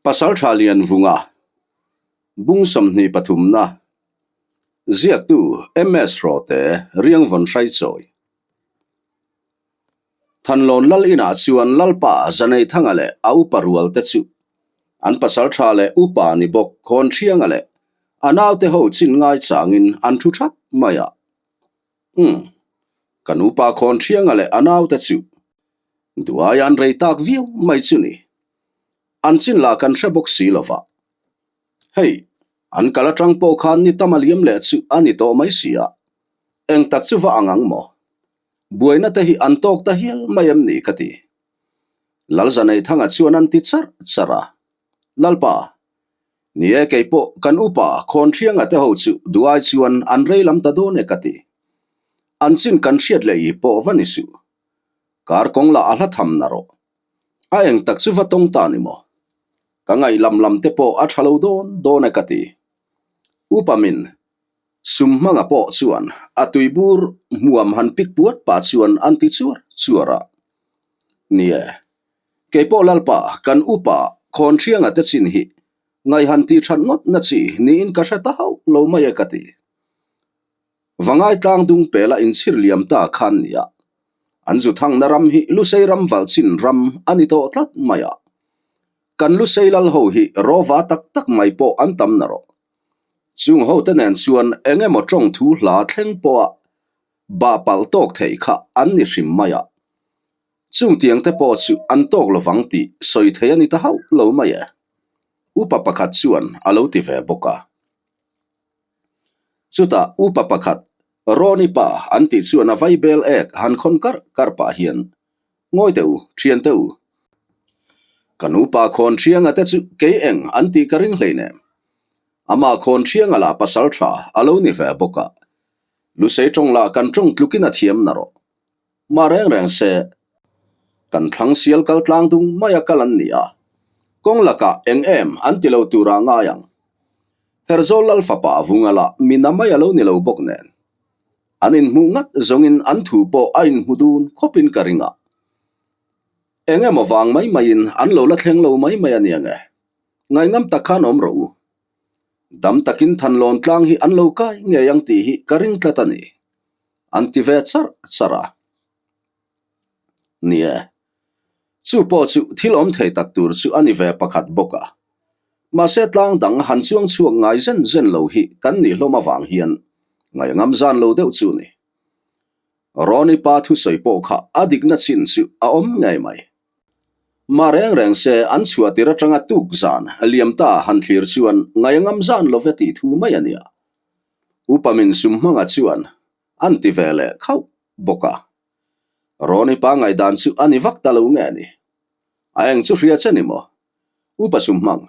Pasaltha Lianvunga, Bung 23 na, Ziaktu MS Hrawte, Riangvawn Hraichawi. Thanlawn Lal inah chuan Lalpa Zaneithanga leh a upa rual te chu an pasaltha leh upa ni bawk Khawnṭhianga leh a naute ho chin ngai changin an thu thap mai a. Umm, kan upa Khawnṭhianga leh a naute chu duai an rei tak viau mai chu ni. An chin lah kan hre bawk si lo va. Hei, an kal atang pawh khan ni tam a liam leh chu a ni tawh mai si a. Eng tak chu va ang ang maw? Buaina te hi an tawk ta hial mai em ni ka ti. Lalzaneithanga chuan an ti charh charh a. Lalpa, ni e kei pawh kan upa Khawnṭhianga te ho chu duai chuan an rei lam ta dawn e ka ti. An chin kan hriat leh i pawh va ni suh. Kar kawng lah a hla tham na rawh. A eng tak chu va tawng ta ni maw? Ka ngaih lam lam te pawh a tha lo dawn dawn e ka ti. Upa min sum hmanga pawh chuan a tuibur hmuam han pik puat pah chuan an ti chuar chuar a. Ni e, kei pawh Lalpa kan upa Khawnṭhianga te chin hi ngaih han tih that ngawt na chi niin ka hre ta hauh lo mai e ka ti. Vangai tlang dung pela inchhir liam ta khan nia. An zu thangna ram hi Lusei ram valchin ram a ni tawh tlat mai a. Kan Lusei lal ho hi rawva tak tak mai pawh an tam na rawh. Chung ho te nen chuan eng emaw tawng thu hla thleng pawha bah palh tawk theih kha an ni hrim mai a. Chung tiang te pawh chu an tawk lovang tih sawi thei a ni ta hauh lo mai e. Upa pakhat chuan a lo ti ve bawk a. Chutah upa pakhat, Rawni pa an tih chuan a vaibel ek han khawn karh karh pah hian, Ngawi teh u, thian teh u. Kan upa khawn thianga te chu kei eng an tih ka ring hleinem. Amah khawn thianga lah pasal tha a lo ni ve bawk a. Lusei tawng lah kan tawng tlukin a thiam na rawh. Mah reng reng se, kan thlang sial kal tlang dung mai a kal an ni a, kawng lakah eng em an ti lo turah ngai ang. Herzawl lal fapa vunga lah mi na mai a lo ni lo bawk nen. An inhmuh ngat zawngin an thu pawh a inhmu dun khawpin ka ring a. Eng emaw vang mai maiin an lo la thleng lo mai mai a nia nge. Ngaihngam tak khan awm rawh u. Dam takin thanlawn tlang hi an lo kai ngei ang tih hi ka ring tlat a ni. An ti ve charh charh a. Ni e, chu pawh chu thil awm thei tak tur chu a ni ve pakhat bawk a. Mahse tlang dang han chuang chhuak ngai zen zen lo hi kan nih hlawm avang hian ngaihngam zan lo deuh chu ni. Rawni pa thusawi pawh kha a dikna chin chu a awm ngei mai. Mah reng reng se an chhuah tir atanga tuk zan liam ta han thlir chuan ngaihngam zan lo ve tih thu mai a nia. Upa min sum hmanga chuan an ti ve leh khauh bawk a. Rawni pa ngaihdan chu a ni vak ta lo nge ni? A eng chu hria che ni maw? Upa sum hmang,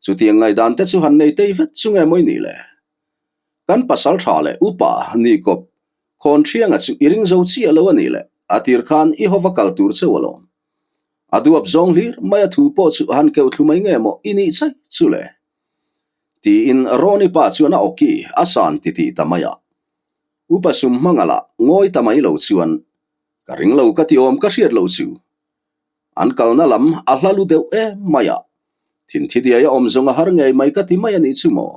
chutiang ngaihdan te chu han nei tei vet chu nge mawi ni le? Kan pasal tha leh upa ni kawp khawn thianga chu i ring zo chiah lo a nih le, a tir khan i hova kal tur cheu alawm. A duap zawng hlir mai a thu pawh chu han keuh thlu mai nge maw i nih chai chu le? Tiin Rawni pa chuan a awki a san titih ta mai a. Upa sum hmanga lah ngawi ta mai lo chuan, Ka ring lo ka ti awm ka hriat lo chu. An kalna lam a hla lu deuh em mai a, thinthi diai a awm zawng a har ngei mai ka ti mai a nih chu maw?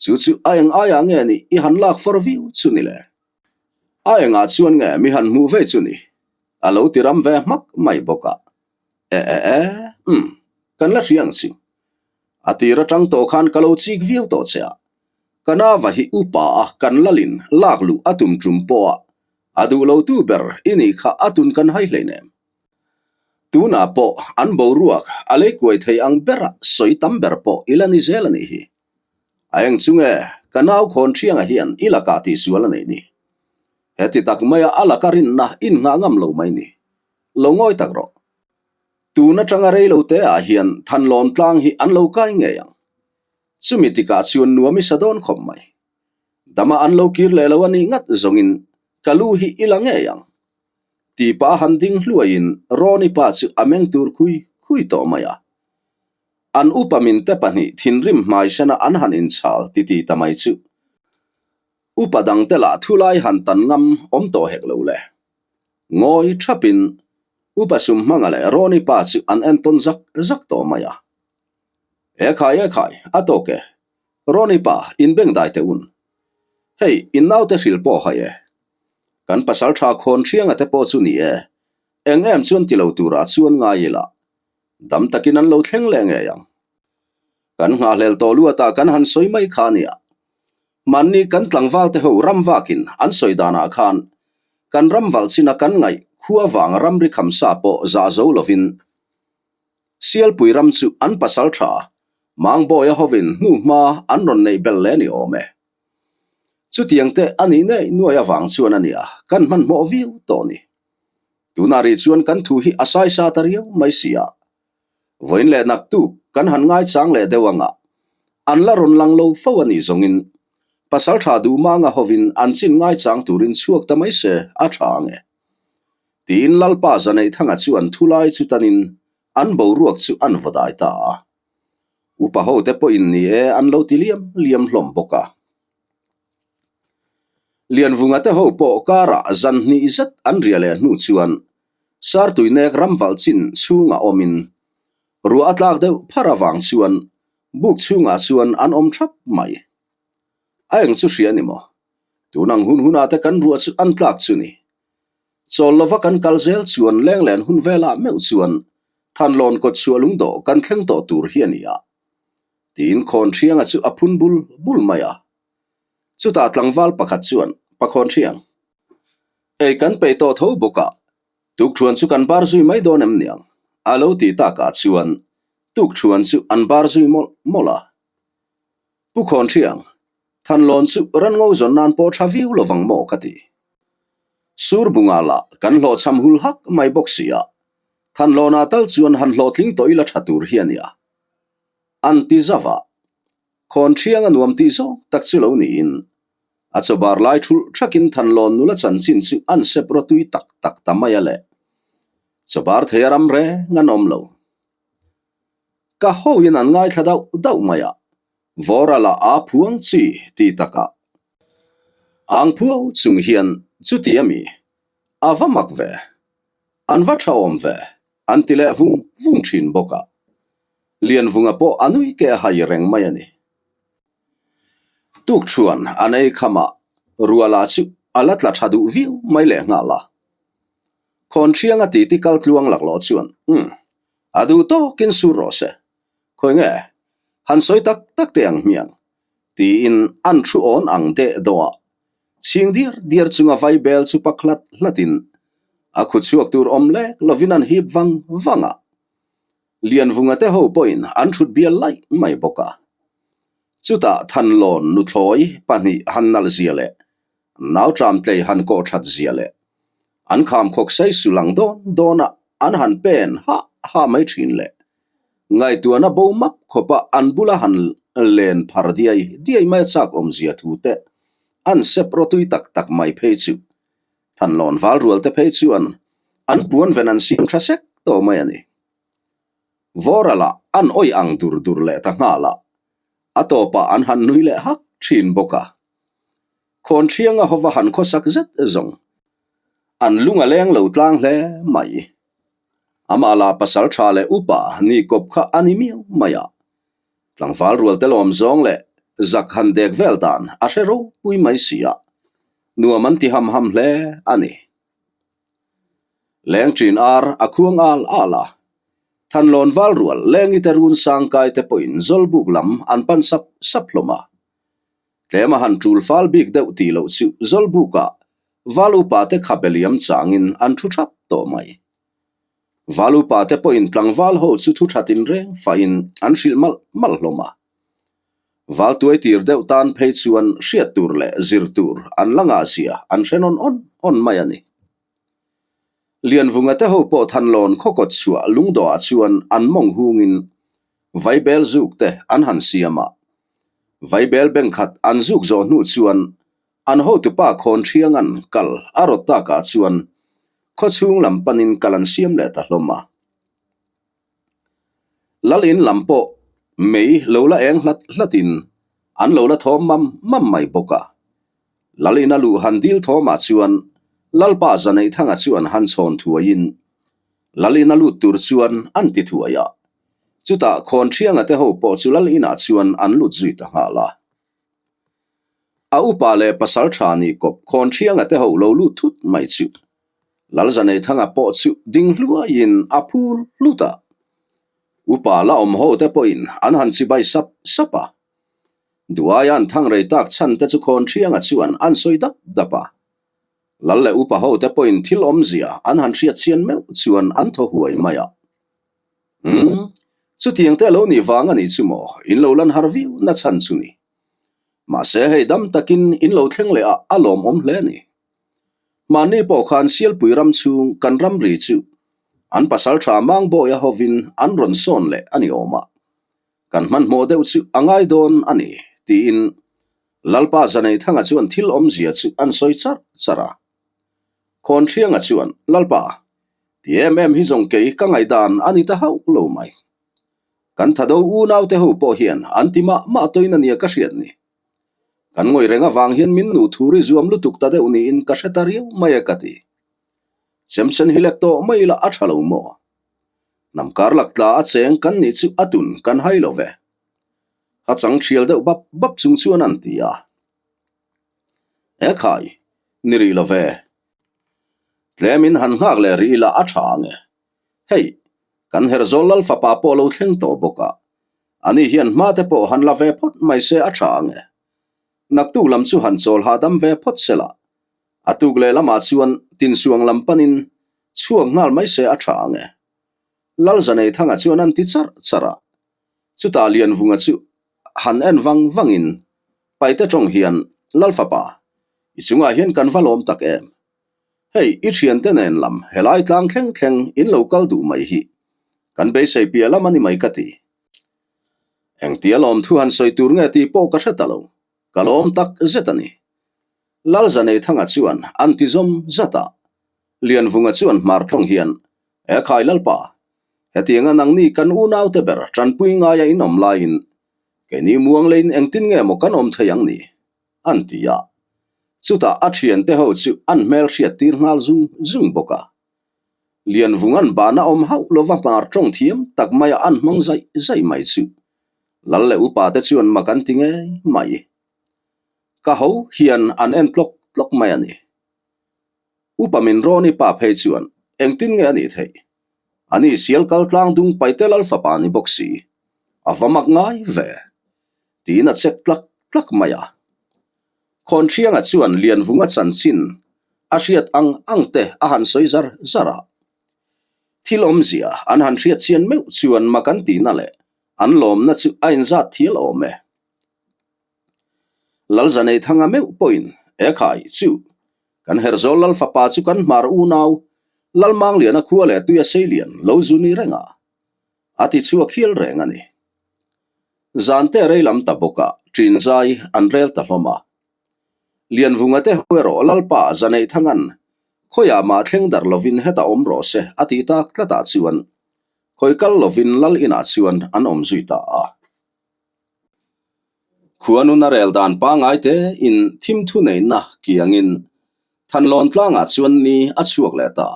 Chu chu a eng aiah nge nih i han lak far viau chu ni le? A engah chuan nge mi han hmuh ve chu ni? A lo ti ram ve hmak mai bawk a. E e e, umm, kan la hria ang chu. A tir atang tawh khan ka lo chik viau tawh che a. Ka nava hi upa a kan lalin lak luh a tum tum pawh a, a duh lo tu ber i nih kha a tun kan hai hleinem. Tunah pawh an boruak a lei kuai thei ang bera sawi tam ber pawh i la ni zel a nih hi. A eng chu nge ka nau khawn thianga hian i lakah tihsual a neih ni? Heti tak maia a laka rinna innghah ngam lo mai ni. Lo ngawi tak rawh. Tun atanga rei lo te ah hian thanlawn tlang hi an lo kai ngei ang. Chumi tikah chuan nuam i sa dawn khawp mai. Dama an lo kir leh lo a nih ngat zawngin ka lu hi i la ngei ang. Tih pa han ding hluaiin Rawni pa chu a meng tur khui khui tawh mai a. An upa minte pahnih thinrim hmai sena an han inchhal titi ta mai chu. Upa dangte lah thulai han tan ngam awm tawh hek lo le. Ngawi thapin Upa sum hmanga leh Rawni pa chu an entawn zak zak tawh mai a. Ekhai ekhai, a tawk e. Ronnie pa, in bengdai teh un. Hei, in naute hrilh pawh hai e. Kan pasal tha khawn thianga te pawh chu ni e. Eng em chuan ti lo turah chuan ngai ila. Dam takin an lo thleng leh ngei ang. Kan nghahhlel tawh luatah kan han sawi mai kha nia. Mahni kan tlangval te ho ram vakin an sawi danah khan kan ram valh china kan ngaih khua vang ramri kham sa pawh zah zo lovin Sialpui ram chu an pasal tha Mangbawia hovin hnuhma an rawn neih belh leh ni awm e. Chutiang te a nih ngei nuai avang chuan a nia kan hmanhmawh viau tawh ni. Tunah rih chuan kan thu hi a saisa ta riau mai si a. Vawiin leh naktuk kan han ngaichang leh deuh anga an la rawn lang lo fo a nih zawngin pasal tha duh manga hovin an chin ngaichang turin chhuak ta mai se a tha ang e. Tiin Lalpa Zaneihthanga chuan thulai chu tanin an boruak chu an vaw dai ta a. Upa hote pawhin ni e an lo ti liam liam hlawm bawk a. Lianvunga te ho pawh karah zan hnih zet an ria leh hnu chuan Sartuinek ramvalh chin chhungah awmin ruah a tlak deuh phar avang chuan buk chhungah chuan an awm thap mai. A eng chu hria ni maw? Tun ang hun hunah te kan ruah chu an tlak chu ni. Chawl lova kan kal zel chuan lenglen hun velah meuh chuan Thanlawn kawt chhuah lungdawh kan thleng tawh tur hi a ni a. Tiin Khawnhrianga chu a phun bul bul mai a. Chutah tlangval pakhat chuan, Pa Khawnhriang, ei kan peih tawh tho bawk a, tukṭhuan chu kan bar zui mai dawn em niang? a lo ti takah chuan tukṭhuan chu an bar zui mawlh mawlh a. Pu Khawnhriang, Thanlawn chu ran ngo zawn nan pawh tha viau lovang maw ka ti. Sur bungah lah kan hlawhchham hul hak mai bawk si a, Thanlawnah tal chuan han hlawhtling tawh ila tha tur hi a nia. An ti zauh a, khawn thiang a nuam tih zawng tak chu lo niin a chawbar lai thulh thakin Thanlawn nula chanchin chu an sep rawtui tak tak ta mai a le. Chawbar thei a ram reng an awm lo. Ka hoin an ngaithla dauh dauh mai a, Vawra lah aa phuang chi ti takah. Ang phuau chung hian chuti a mi? A va mak ve. An va tha awm ve, an ti leh vung vung thin bawk a. Lianvunga pawh a nui ke a hai reng mai a ni. Tukṭhuan an ei khamah Ruala chu a la tla tha duh viau mai leh nghal a. Khawnṭhianga titi kal tluang laklawh chuan, Umm, a duh tawkin sur rawh se. Khawi nge? Han sawi tak tak teh ang hmiang, tiin an thu awn ang deh dawh a. Chhing diar diar chunga vai bel chu pak hlat hlatin a khu chhuak tur awm lek lovin an hip vang vang a. Lianvunga te ho pawhin an thut bial laih mai bawk a. Chutah Thanlawn nuthlawi pahnih han nalh zia leh Nautram tlei han kawh that zia leh an kham khawk sei sul ang dawn dawn a an han pen hah hah mai thin leh ngaihtuahna bo map khawpa an bula han len phar diai diai mai a chak awm zia thu te an sep rawtui tak tak mai phei chu Thanlawn val rual te phei chuan an puan ven an siam tha sek tawh mai a ni. Vawral ah an awih ang dur dur leh ta nghal a, a tawpah an han nui leh hak thin bawk a. Khawn thianga hova han khawsak zet zawng. An lung a leng lo tlang hle mai. Amah lah pasal tha leh upa ni kawp kha a ni miau mai a. Tlangval rual te lawm zawng leh zak han dek vel dan a hre ropui mai si a, nuam an ti ham ham hle a ni. Leng ṭin ar a khuang al al a, Thanlawn val rual lengi te run sangkai te pawhin Zawlbuk lam an pan sap sap hlawm a. Tlem a han ṭul fal bik deuh tih loh chu Zawlbukah val upa te khabe liam changin an thu ṭhap tawh mai. Val upa te pawhin tlangval ho chu thu ṭhat inreng fahin an hrilh malh malh hlawm a. Val tuai tir deuh tan phei chuan hriat tur leh zir tur an la ngah zia an hre nawn awn awn mai a ni. Lianvunga te ho pawh Thanlawn khawkawt chhuah lungdawhah chuan an mawng hungin vaibel zuk te an han siam a. Vaibel bengkhat an zuk zawh hnu chuan an hotupa Khawnhrianga'n kal a rawt takah chuan khawchhung lam panin kal an siam leh ta hlawm a. Lal in lam pawh mei lo la eng hlat hlatin an lo la thawm mam mam mai bawk a. Lal in a luh han dil thawmah chuan Lalpa Zaneihthanga chuan han chhawn thuaiin Lal in a lut tur chuan an ti thuai a. Chutah Khawnṭhianga te ho pawh chu lal inah chuan an lut zui ta nghal a. A upa leh pasal ṭha nih kawp Khawnṭhianga te ho lo lut thut mai chu Lalzaneithanga pawh chu ding hluaiin a phul hlut a. Upa la awm ho te pawhin an han chibai sap sap a. Duaia an thang rei tak chhan te chu Khawnṭhianga chuan an sawi dap dap a. Lal leh upa ho te pawhin thil awmzia an han hriat chian meuh chuan an thaw huai mai a. Umm, chutiang te lo nih vang a nih chu maw, in lo lan har viau na chhan chu ni. Mahse hei dam takin in lo thleng leh a a lawmawm hle a ni. Mahni pawh khan Sialpui ram chhung kan ramri chu an pasal tha Mangbawia hovin an rawn sawn leh a ni awm a, kan hmanhmawh deuh chu a ngai dawn a ni, tiin Lalpa Zaneithanga chuan thil awmzia chu an sawi charh charh a. Khawnṭhianga chuan, Lalpa, ti em em hi zawng kei ka ngaihdan a ni ta hauh lo mai. Kan thado unaute ho pawh hian an ti mah mah tawin a nia ka hriat ni. Kan ngawih reng avang hian min nuh thur i zuam lutuk ta deuh niin ka hre ta riau mai e ka ti. Chemsen hi lek tawh mai ila a tha lo maw? Hnam kar lak tla a cheng kan nih chu a tun kan hai lo ve. A chang thial deuh bap bap chung chuan an ti a. E khai, ni rih lo ve. Tlemin han nghak leh rih ila a tha ang e. Hei, kan Herzawl Lal fapa pawh lo thleng tawh bawk a. Ani hian hma te pawh han la ve phawt mai se a tha ang e. Naktuk lam chu han chawl hahdam ve phawt se la. A tuk leh lamah chuan tinsuang lam panin chhuak nghal mai se a tha ang e. Lal Zaneithanga chuan an ti charh charh a. Chutah Lianvunga chu han en vang vangin Paite tawng hian, Lal fapa, i chungah hian kan va lawm tak em? Hei, i thiante nen lam helai tlang thleng thleng in lo kal duh mai hi kan beisei piah lam a ni mai ka ti. Engtia lawm thu han sawi tur nge tih pawh ka hre ta lo, ka lawm tak zet a ni. Lal Zaneithanga chuan an ti zawm zat a, Lianvunga chuan hmar tawng hian, E khai Lalpa, hetianga nangni kan unaute ber tanpui ngaia in awm laiin keini muang leiin engtin nge maw kan awm thei ang ni? an ti a. Chutah a thiante ho chu an hmel hriat tir nghal zung zung bawk a. Lianvunga'n bana awm hauh lova hmar tawng thiam tak maia an hmang zaih zaih mai chu Lal leh upa te chuan mak an ti ngei mai. Ka ho hian an en tlawk tlawk mai a ni. Upa min rawn i pa phei chuan engtin nge a nih theih? Ani sial kal tlang dung paite lal fapa ni bawk si. A va mak ngai ve. Tiin a chek tlak tlak mai a. Khawnṭhianga chuan Lianvunga chanchin a hriat ang ang te a han sawi zar zar a. Thil awmzia an han hriat chian meuh chuan mak an tihna leh an lawmna chu a inzat thial awm e. Lalzaneithanga meuh pawhin e khai chu kan Herzawl Lal fapa chu kan hmar unau Lalmangliana khua leh tuia seilian lo zu ni reng a, a ti chhuak hial reng a ni. Zante rei lam ta bawk a, ṭin zai an rel ta hlawm a. Lianvunga te ho erawh Lalpa Zaneithanga'n khawiah mah thleng darh lovin heta awm rawh se a tih tak tlatah chuan khawi kal lovin Lal inah chuan an awm zui ta a. Khuanun a rel dan pangngai te in thim thu neihna kiangin Thanlawn tlangah chuan ni a chhuak leh ta.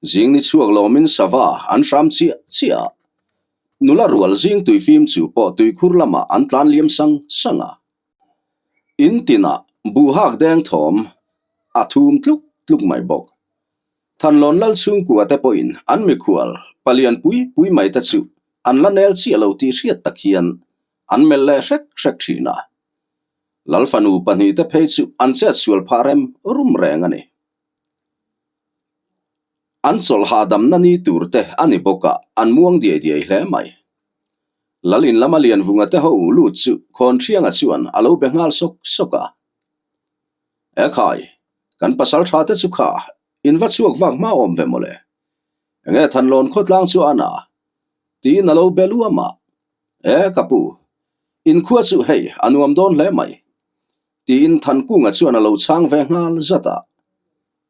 Zing ni chhuak lawmin sava an hram chiah chiah a, nula rual zing tuifim chu pawh tuikhur lamah an tlan liam sang sang a. In tinah buhak deng thawm a thum tluk tluk mai bawk. Thanlawn lal chhungkua te pawhin an mikhual palian pui pui mai te chu an la nel chiah lo tih hriat tak hian an melh leh hrek hrek thin a. Lal fanu pahnihte phei chu an chet sual phah rem rum reng a ni. An chawlh hahdamna ni tur te a ni bawk a, an muang diai diai hle mai. Lal in lama Lianvunga te ho lut chu Khawnṭhianga chuan a lo be nghal sawk sawk a. E khai, kan pasal tha te chu kha in va chhuak vak hma awm ve mawle. Enge Thanlawn khawtlang chu a na? Tiin a lo be luam a. E ka pu, in khua chu hei a nuam dawn hle mai. Tiin Thankunga chuan a lo chhang ve nghal zat a.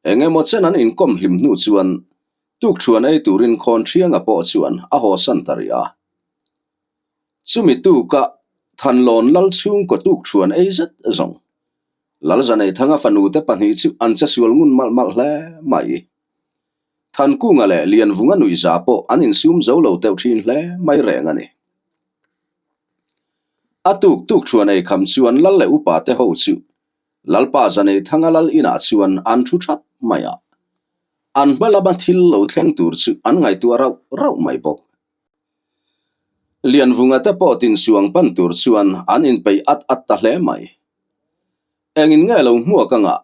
Eng emaw chen an inkawm hlim hnu chuan tukṭhuan ei turin Khawnṭhianga pawh chuan a hawsan ta rih a. Chumi tuka Thanlawn lal chhungkaw tukṭhuan ei zet zawng Lalzaneithanga fanute pahnih chu an che sual ngun malh malh hle mai. Thankunga leh Lianvunga nuihza pawh an insum zo lo deuh thin hle mai reng a ni. A tuk tuk thuan ei kham chuan lal leh upa te ho chu Lalpa Zaneithanga lal inah chuan an thu thap mai a. An hma lama thil lo thleng tur chu an ngaihtuah rauh rauh mai bawk. Lianvunga te pawh tinsuang pan tur chuan an inpeih at at ta hle mai. Engin nge lo hmuak anga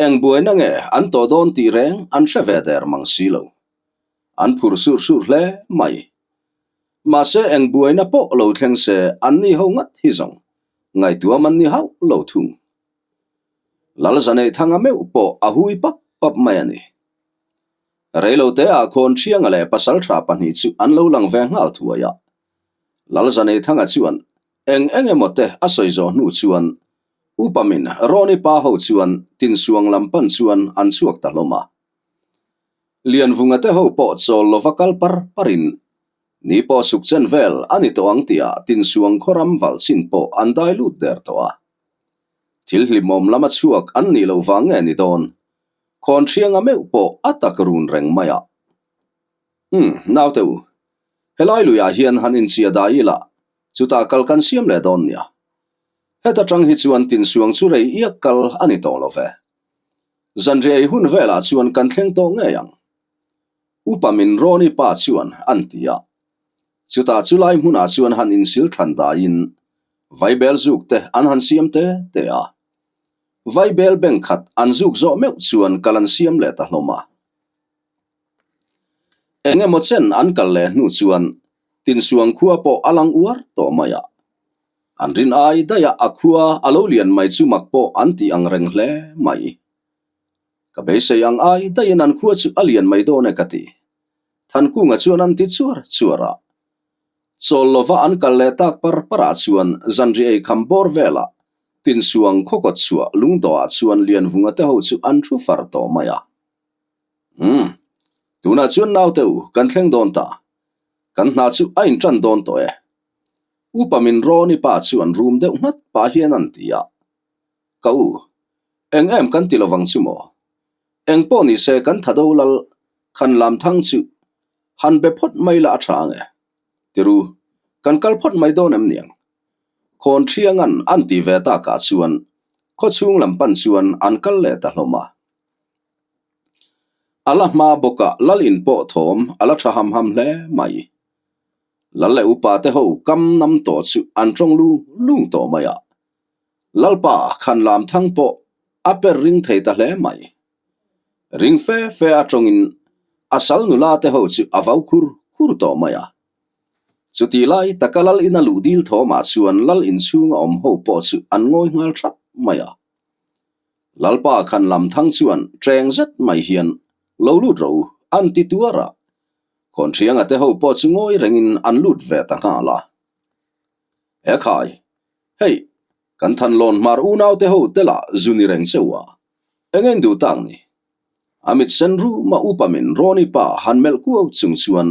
eng buaina nge an tawh dawn tih reng an hre ve der mang si lo. An phur sur sur hle mai. Mahse eng buaina pawh lo thleng se an ni ho ngat hi zawng ngaihtuam an ni hauh lo thung. Lal Zaneihthanga meuh pawh a hui pap pap mai a ni. Reiloteah khawn Thianga leh Pasaltha pahnih chu an lo lang ve nghal thuai a. Lal Zaneithanga chuan eng eng emaw te a sawi zawh hnu chuan Upamin Rawni pa ho chuan Tinsuang lam pan chuan an chhuak ta hlawm a. Lianvunga te ho pawh chawl lova kal par parin ni pawh suk chen vel a ni tawh ang tihah Tinsuang khaw ram valh chin pawh an dai lut der tawh a. Thil hlimawm lama chhuak an nih loh vang nge ni dawn? Khawn Thianga meuh pawh a tak run reng mai a. Umm, naute u, helai luiah hian han inchhia dai ila, chutah kal kan siam leh dawn nia. Heta tang hi chuan Tinsuang chu rei iak kal a ni tawh lo ve. Zanriah ei hun velah chuan kan thleng tawh ngei ang. Upa min Rawni pa chuan an ti a. Chutah chulai hmunah chuan han insil thlan daiin vaibel zuk te an han siam te te a. Vaibel beng khat an zuk zawh meuh chuan kal an siam leh ta hlawm a. Eng emaw chen an kal leh hnu chuan Tinsuang khua pawh a lang uar tawh mai a. An rin ai daih a a khua a lo lian mai chu mak pawh an tih ang reng hle mai. Ka beisei ang ai daihin an khua chu a lian mai dawn e ka ti. Thankunga chuan an ti chuar chuar a. Chawl lova an kal leh tak par parah chuan zanri ei kham bawr velah Tinsuang khawkawt chhuah lungdawhah chuan Lianvunga te ho chu an thu far tawh mai a. Umm, tunah chuan naute u kan thleng dawn ta. Kan hna chu a inṭan dawn tawh e. Upa min Rawni pa chu an rum deuh nghat pah hian an ti a. Ka u, eng em kan ti lovang chu maw? Eng pawh ni se kan tha do lal khan lam thang chu han be phawt mai la a tha ang e. Tiru, kan kal phawt mai dawn em niang? Khawn Thiangan an ti ve takah chuan khawchhung lam pan chuan an kal leh ta hlawm a. A la hma bawka lal in pawh thawm a la tha ham ham hle mai. Lal leh upa te ho kam nam tawh chu an tawng lung lung tawh mai a. Lalpa khan lam thang pawh a per ring thei ta hle mai. Ring fe fe a tawngin a sal nula te ho chu a vau khur khur tawh mai a. Chutih lai taka lal ina luh dil thawmah chuan lal inchhung a awm ho pawh chu an ngawi nghal thap mai a. Lalpa khan lam thang chuan ṭeng zet mai hian lo lut rawh u an ti tuar a. Khawnṭhianga te ho pawh chu ngawi rengin an lut ve ta nghal a. He khai, hei, kan thanlawn hmar unau te ho te lah zu ni reng cheu a, eng eng duh tak ni? A mit sen ruma upa min Rawni pa han melh kuau chung chuan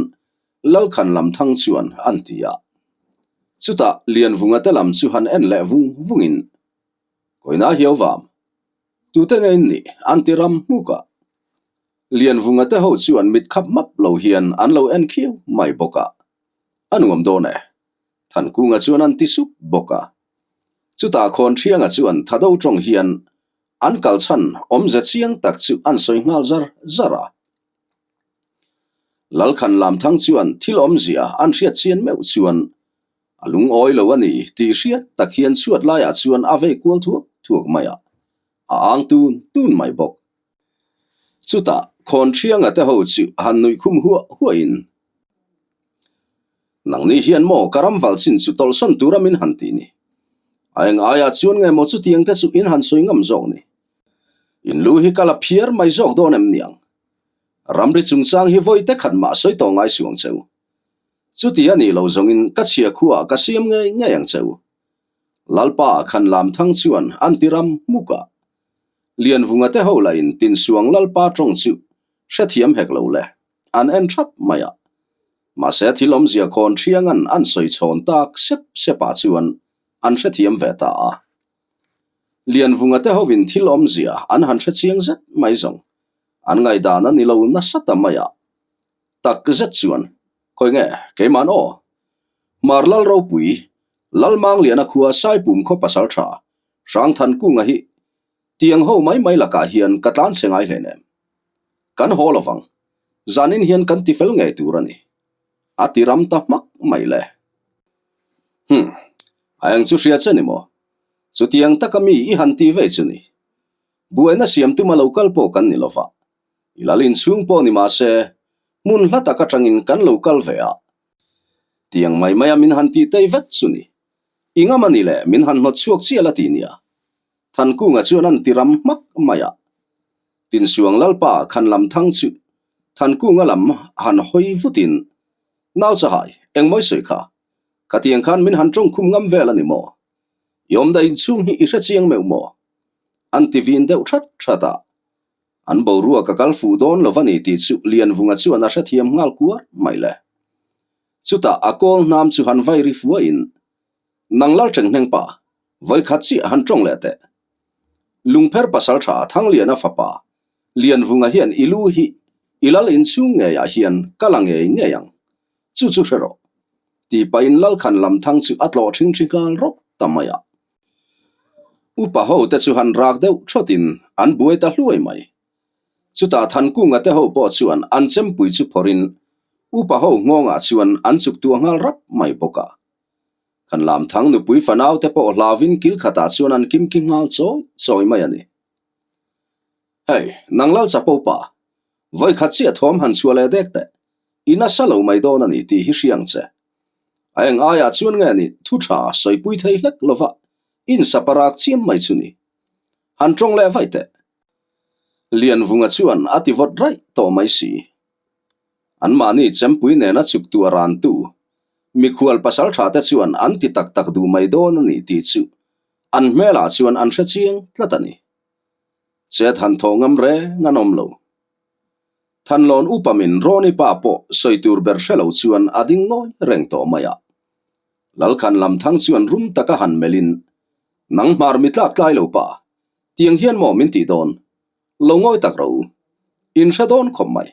Lalkhan lam thang chuan an ti a. Chutah Lianvunga te lam chu han en leh vung vungin, Kawina hiau vam, tute nge in nih? an ti ram hmuk a. Lianvunga te ho chuan mit khap map lo hian an lo en khiau mai bawk a. A nuam dawn e. Thankunga chuan an ti sup bawk a. Chutah Khawnṭhianga chuan Thado ṭawng hian an kal chhan awmze chiang tak chu an sawi nghal zar zar a. Lalkhan Lamthang chuan thil awmzia an hriat chian meuh chuan a lungawi lo a ni tih hriat tak hian chhuat laiah chuan a vei kual thuak thuak mai a, a ang tun tun mai bawk. Chutah Khawnṭhianga te ho chu han nuih khum huah huahin, Nangni hian maw ka ram val chin chu tawlhsawn tura min han tih ni? A eng aiah chuan nge maw chutiang te chu in han sawi ngam zawk ni? In lu hi ka la phiar mai zawk dawn em niang? Ramri chungchang hi vawi te khat mah sawi tawh ngai suang che u. Chuti a nih lo zawngin ka chhia khuaah ka siam ngei ngei ang che u. Lalpa khan lam thang chuan an ti ram hmuk a. Lianvunga te ho lahin Tinsuang Lalpa tawng chu hrethiam hek lo le, an en thap mai a. Mahse thil awmzia khawn thiangan an sawi chhawn tak sep sepah chuan an hrethiam ve ta a. Lianvunga te hovin thil awmzia an han hrechiang zet mai zawng. An ngaihdan a ni lo nasa ta mai a. Tak zet chuan, Khawi nge, keima'n aw? Hmar Lal Ropui, Lalmangliana khua Saipum khaw pasal tha, Hrangthankunga hi tiang ho mai mai lakah hian ka tlan chhe ngai hleinem. Kan haw lo vang, zanin hian kan tifel ngei tur a ni. A ti ram ta hmak mai le. Hum, a eng chu hria che ni maw? Chutiang taka mi i han ti vei chu ni. Buaina siam tuma lo kal pawh kan ni lo va. I lal inchhung pawh ni mah se, hmun hla tak atangin kan lo kal ve a. Tiang mai maia min han tih tei vet chu ni. I ngam a ni le, min han hnawt chhuak chial a ti nia. Thankunga chuan an ti ram hmak mai a. Tinsuang Lalpa khan lam thang chu Thankunga lam han hawi vutin, Nau Chahai, engmawi sawi kha? Khatiang khan min han tawngkhum ngam vel a ni maw? I awmda inchhung hi i hrechiang meuh maw? An ti vin deuh that that a. An boruak a kal fuh dawn lo va ni tih chu Lianvunga chuan a hrethiam nghal kuar mai le. Chutah a kawl hnam chu han vai ri fuahin, Nang lal tenghneng pa, vawikhat chiah han tawng leh teh. Lungpher pasal tha Thangliana fapa Lianvunga hian i lu hi i lal inchhung ngeiah hian ka la ngei ngei ang. Chu chu hre rawh. Tih pahin Lalkhan Lamthang chu a tlawh ṭhingṭhi nghal rawp ta mai a. Upa ho te chu han rak deuh thawtin an buai ta hluai mai. Chutah Thankunga te ho pawh chuan an chempui chu phawrhin upa ho nghawngah chuan an chuk tuah nghal rap mai bawk a. Khan Lamthang nupui fanau te pawh hlauvin kil khatah chuan an kimki nghal chawi chawi mai a ni. Hei, nang lal chapo pa, vawikhat chiah thawm han chhuah leh dek teh, i nasa lo mai dawn a ni tih hi hriang che. A eng aiah chuan nge ni thu tha sawipui thei hlek lova insaparak chiam mai chu ni. Han tawng leh vaih teh. Lianvunga chuan a ti vawt raih tawh mai si. Anmahni chempui nena chuktu a rantu, mikhual pasal tha te chuan an ti tak tak duh mai dawn a ni tih chu an hmelah chuan an hre chiang tlat a ni. Chet han thawh ngam reng an awm lo. Thanlawn upa min Rawni pa pawh sawi tur ber hre lo chuan a ding ngawi reng tawh mai a. Lalkhan Lamthang chuan rum taka han melhin, Nang hmar mi tlak tlai lo pa, tiang hian maw min tih dawn? Lo ngawi tak ro u. In hre dawn khawp mai.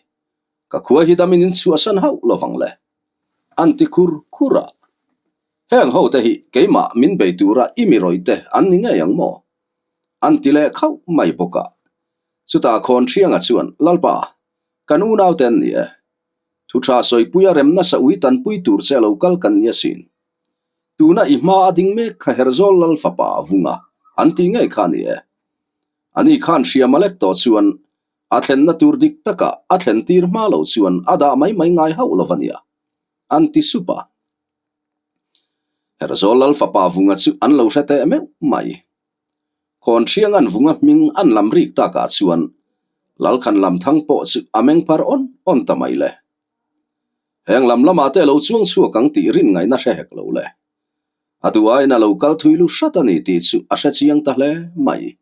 Ka khua hi damin in chhuahsan hauh lovang le. An ti khur khur a. Heng ho te hi keimah min bei tura i mi rawih te an ni ngei ang maw? An ti leh khauh mai bawk a. Chutah khawn Thianga chuan, Lalpa, kan unaute an ni e. Thu tha sawipuia rem nasa ui tanpui tur che lo kal kan ni asin. Tuna i hma a ding mek kha Herzawl Lal fapa a vung a, an tih ngei kha a ni e. Ani khan hriam a lek tawh chuan a thlenna tur dik takah a thlen tir hma lo chuan a dah mai mai ngai hauh lo va nia, an ti sup a. Herzawl Lal fapa vunga chu an lo hre teh meuh mai. Khawn Thiangan vunga hming an lam rik takah chuan Lalkhan Lamthang pawh chu a meng phar awn awn ta mai le. Heng lam lamah te lo chuang chhuak ang tih rin ngaihna hre hek lo le. A duh aiin a lo kal thui lu hrat a ni tih chu a hre chiang ta hle mai.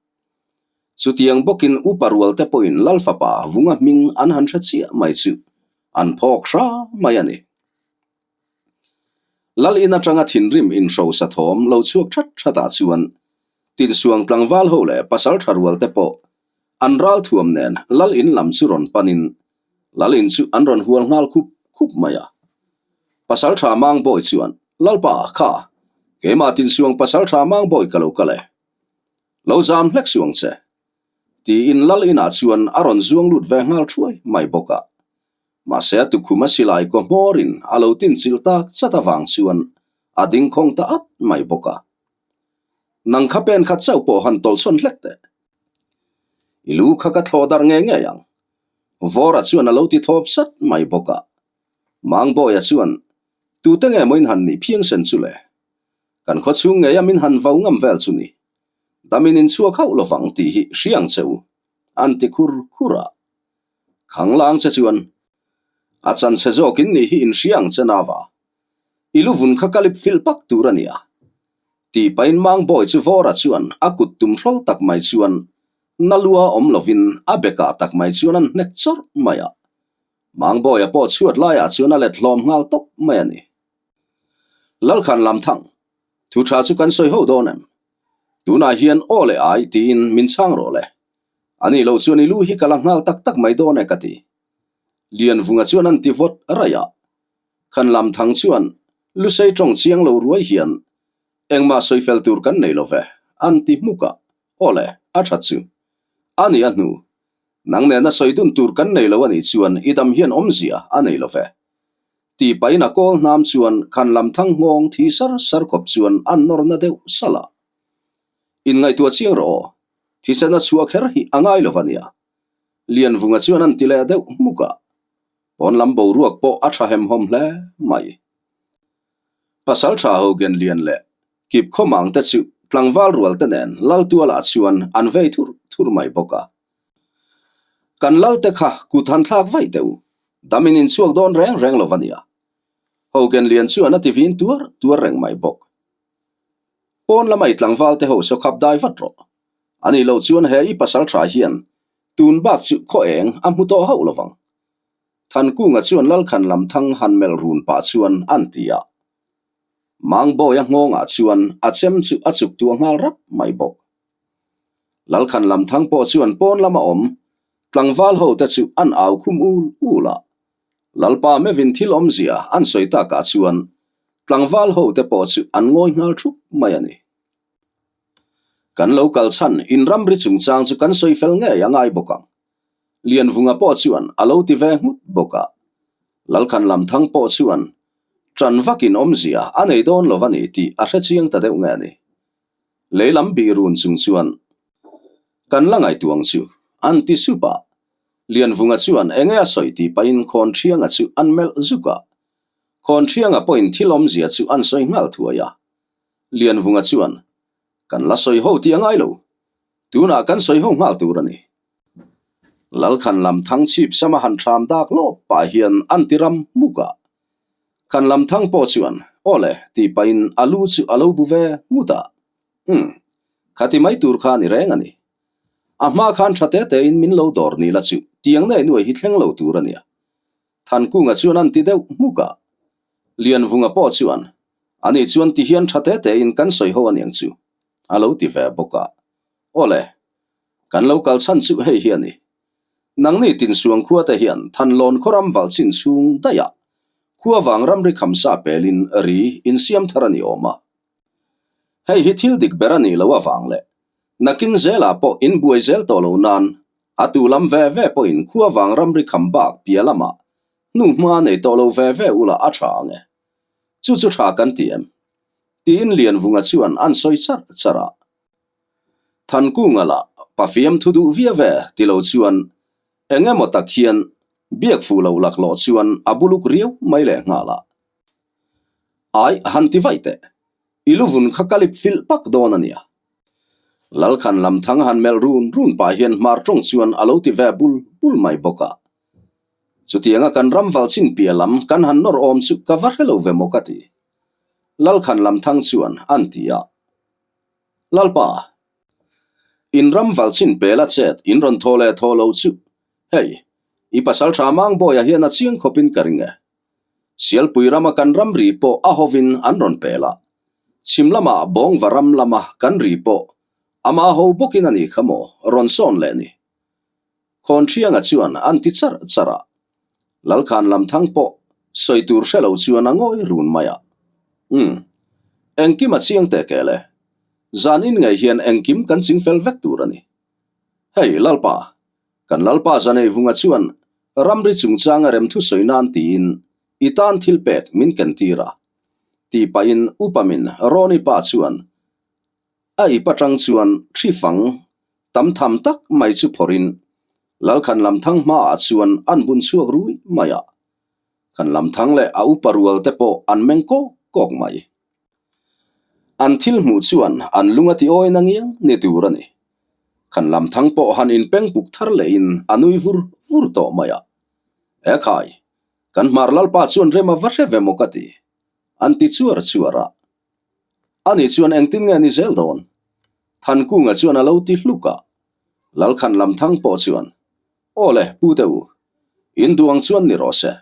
Chutiang bawkin upa rual te pawhin Lal fapa vunga hming an han hre chiah mai chu an phawk hra mai a ni. Lal in atanga thinrim inhrosa thawm lo chhuak that that ah chuan Tinsuang tlangval ho leh pasal tha rual te pawh an ral thuam nen Lal in lam chu rawn panin Lal in chu an rawn hual nghal khup khup mai a. Pasal tha Mangbawi chuan, Lalpa, kha, keimah Tinsuang pasal tha Mangbawi ka lo kal e. Lo zam hlek suang che. Tiin Lal inah chuan a rawn zuang lut ve nghal thuai mai bawk a. Mahse a tukhum a silai kaw hmawrin a lo tinchilh tak chat avang chuan a ding khawng ta at mai bawk a. Nang kha pen khat chauh pawh han tawlhsawn hlek teh. I lu kha ka thlawh darh ngei ngei ang. Vawra chuan a lo ti thawp sat mai bawk a. Mangbawia chuan, Tute nge maw in han nih phiangsen chu le? Kan khaw chhung ngeia min han vau ngam vel chu ni. Damin in chhuak hauh lovang tih hi hriang che u, an ti khur khur a. Khanglang che chuan, A chan che zawkin nih hi in hria ang che nava. I lu vun kha ka lip filh pak tur a nia. Tih pahin Mangbawi chu Vawra chuan a kut tum hrawl tak mai chuan na lua awm lovin a bekah tak mai chuan an hnek chawrh mai a. Mangbawia pawh chhuat laiah chuan a let hlawm nghal tawp mai a ni. Lalkhan Lamthang, thu tha chu kan sawi ho dawn em? Tunah hian aw leh ai tiin min chhang rawh le. Ani lo chuan i lu hi ka la nghal tak tak mai dawn e ka ti. Lianvunga chuan an ti vawt raih a. Khan lam thang chuan Lusei tawng chiang lo ruai hian engmah sawi fel tur kan nei lo ve, an ti hmuk a. Aw le, a tha chu. A ni a hnu. Nang nena sawi dun tur kan nei lo a nih chuan i dam hian awmzia a nei lo ve. Tih pahin a kawl hnam chuan khan lam thang nghawng thi sar sar khawp chuan an nawr na deuh salh a. Inngaihtuah chiang rawh aw, thisen a chhuah kher hi a ngai lo va nia. Lianvunga chuan an ti leh deuh hmuk a, pawn lam boruak pawh a tha hemhawm hle mai. Pasal tha ho gen lian leh kip khawmang te chu tlangval rual te nen Laltualah chuan an vei thur thur mai bawk a. Kan lal te kha kut han thlak vaih teh u, dam in inchhuak dawn reng reng lo va nia. Hogen lian chuan a ti vin tuar tuar reng mai bawk. Pawn lama i tlangval te ho saw khap dai vat rawh. Ani lo chuan he i pasal tha hian tun bak chu khaw eng a hmu tawh hauh lovang. Thankunga chuan Lalkhan lam thang han melh run pah chuan an ti a. Mangbawia nghawngah chuan a chem chu a chuk tuah nghal rap mai bawk. Lalkhan lam thang pawh chuan pawn lama awm tlangval ho te chu an au khum ul ul a. Lalpa mevin thil awmzia an sawi takah chuan tlangval ho te pawh chu an ngawi nghal thup mai a ni. Kan lo kal chhan in ramri chungchang chu kan sawi fel ngei a ngai bawk ang. Lianvunga pawh chuan a lo ti ve nghut bawk a. Lalkhan lam thang pawh chuan ṭan vakin awmzia a nei dawn lo va ni tih a hre chiang ta deuh nge a ni. Lei lam bih run chung chuan kan la ngaihtuang chu an ti sup a. Lianvunga chuan enge a sawi tih pahin Khawnṭhianga chu an melh zuk a. Khawnṭhianga pawhin thil awmzia chu an sawi nghal thuai a. Lianvunga chuan, Kan la sawi ho tih a ngai lo. Tunah kan sawi ho nghal tur a ni. Lalkhan lam thang chhip sama han ṭham dak lawp pah hian an ti ram hmuk a. Khan lam thang pawh chuan, Aw le, tih pahin a lu chu a lo bu ve nghut a. Umm, khati mai tur kha a ni reng a ni. A hma khan tha te tein min lo dawr ni la chu tiang nei nuai hi thleng lo tur a nia. Thankunga chuan an ti deuh hmuk a. Lianvunga pawh chuan, Ani chuan ti hian tha te tein kan sawi ho aniang chu, a lo ti ve bawk a. Aw le, kan lo kal chhan chu hei hi a ni. Nangni Tinsuang khua te hian Thanlawn khaw ram val chin chhung daih ah khua vang ramri khamsa pelin ri insiam thar a ni awm a. Hei hi thil dik ber a nih loh avang leh nakin zelah pawh in buai zel tawh lo nan a tu lam ve ve pawhin khua vang ramri kham bak piah lamah hnu hma nei tawh lo ve ve ula a tha ang e. Chu chu tha kan ti em? Tiin Lianvunga chuan an sawi char char a. Thankunga lah pafiam thu duh viau ve ti lo chuan eng emaw tak hian biak fuh loh laklawh chuan a buluk riau mai leh nghal a. Ai, han ti vaih teh. I luvun kha ka lip filh pak dawn a nia. Lalkhan lam thang han melh run run pah hian hmar tawng chuan a lo ti ve bul bul mai bawk a. Chutianga kan ram val chin piah lam kan han nawr awm chu ka va hre lo ve maw ka ti. Lalkhan lam thang chuan an ti a. Lalpa, in ram val chin pela chet in rawn thaw leh thaw lo chu hei, i pasal tha Mangbawiah hian a chiang khawpin ka ring e. Sialpui rama kan ramri pawh a hovin an rawn pel a, chhim lamah Bawngva ram lama kan ri pawh ama ho bawkin a nih kha maw rawn sawn leh ni. Khawnṭhianga chuan an ti char char a, Lalkhan lamthang pawh sawi tur hre lo chuan a ngawi run mai a. Umm, engkim a chiang teh kel e. Zan in ngei hian engkim kan chingfel vek tur a ni. Hei, Lalpa, Kan Lalpa Zaneivunga chuan ramri chungchanga remthu sawi nan tiin i tan thil pek min ken tir a, tih pahin upamin Rawni pa chuan a ip atang chuan thi fang tam tham tak mai chu phawrhin Lalkhan Lamthang hmaah chuan an bun chhuak rui mai a. Khan Lamthang leh a upa rual te pawh an meng kawk kawk mai. An thil hmuh chuan an lung a ti awi na ngiang ni tur a ni. Khan Lamthang pawh han inpeng puk thar lehin a nui vur vur tawh mai a. E khai, kan hmar lalpa chuan rem a va hre ve maw ka ti, an ti chuar chuar a. Ani chuan engtin nge ni zel dawn? Thankunga chuan a lo ti hluk a. Lalkhan Lamthang pawh chuan, Aw le, Pu te u, in duh ang chuan ni rawh se.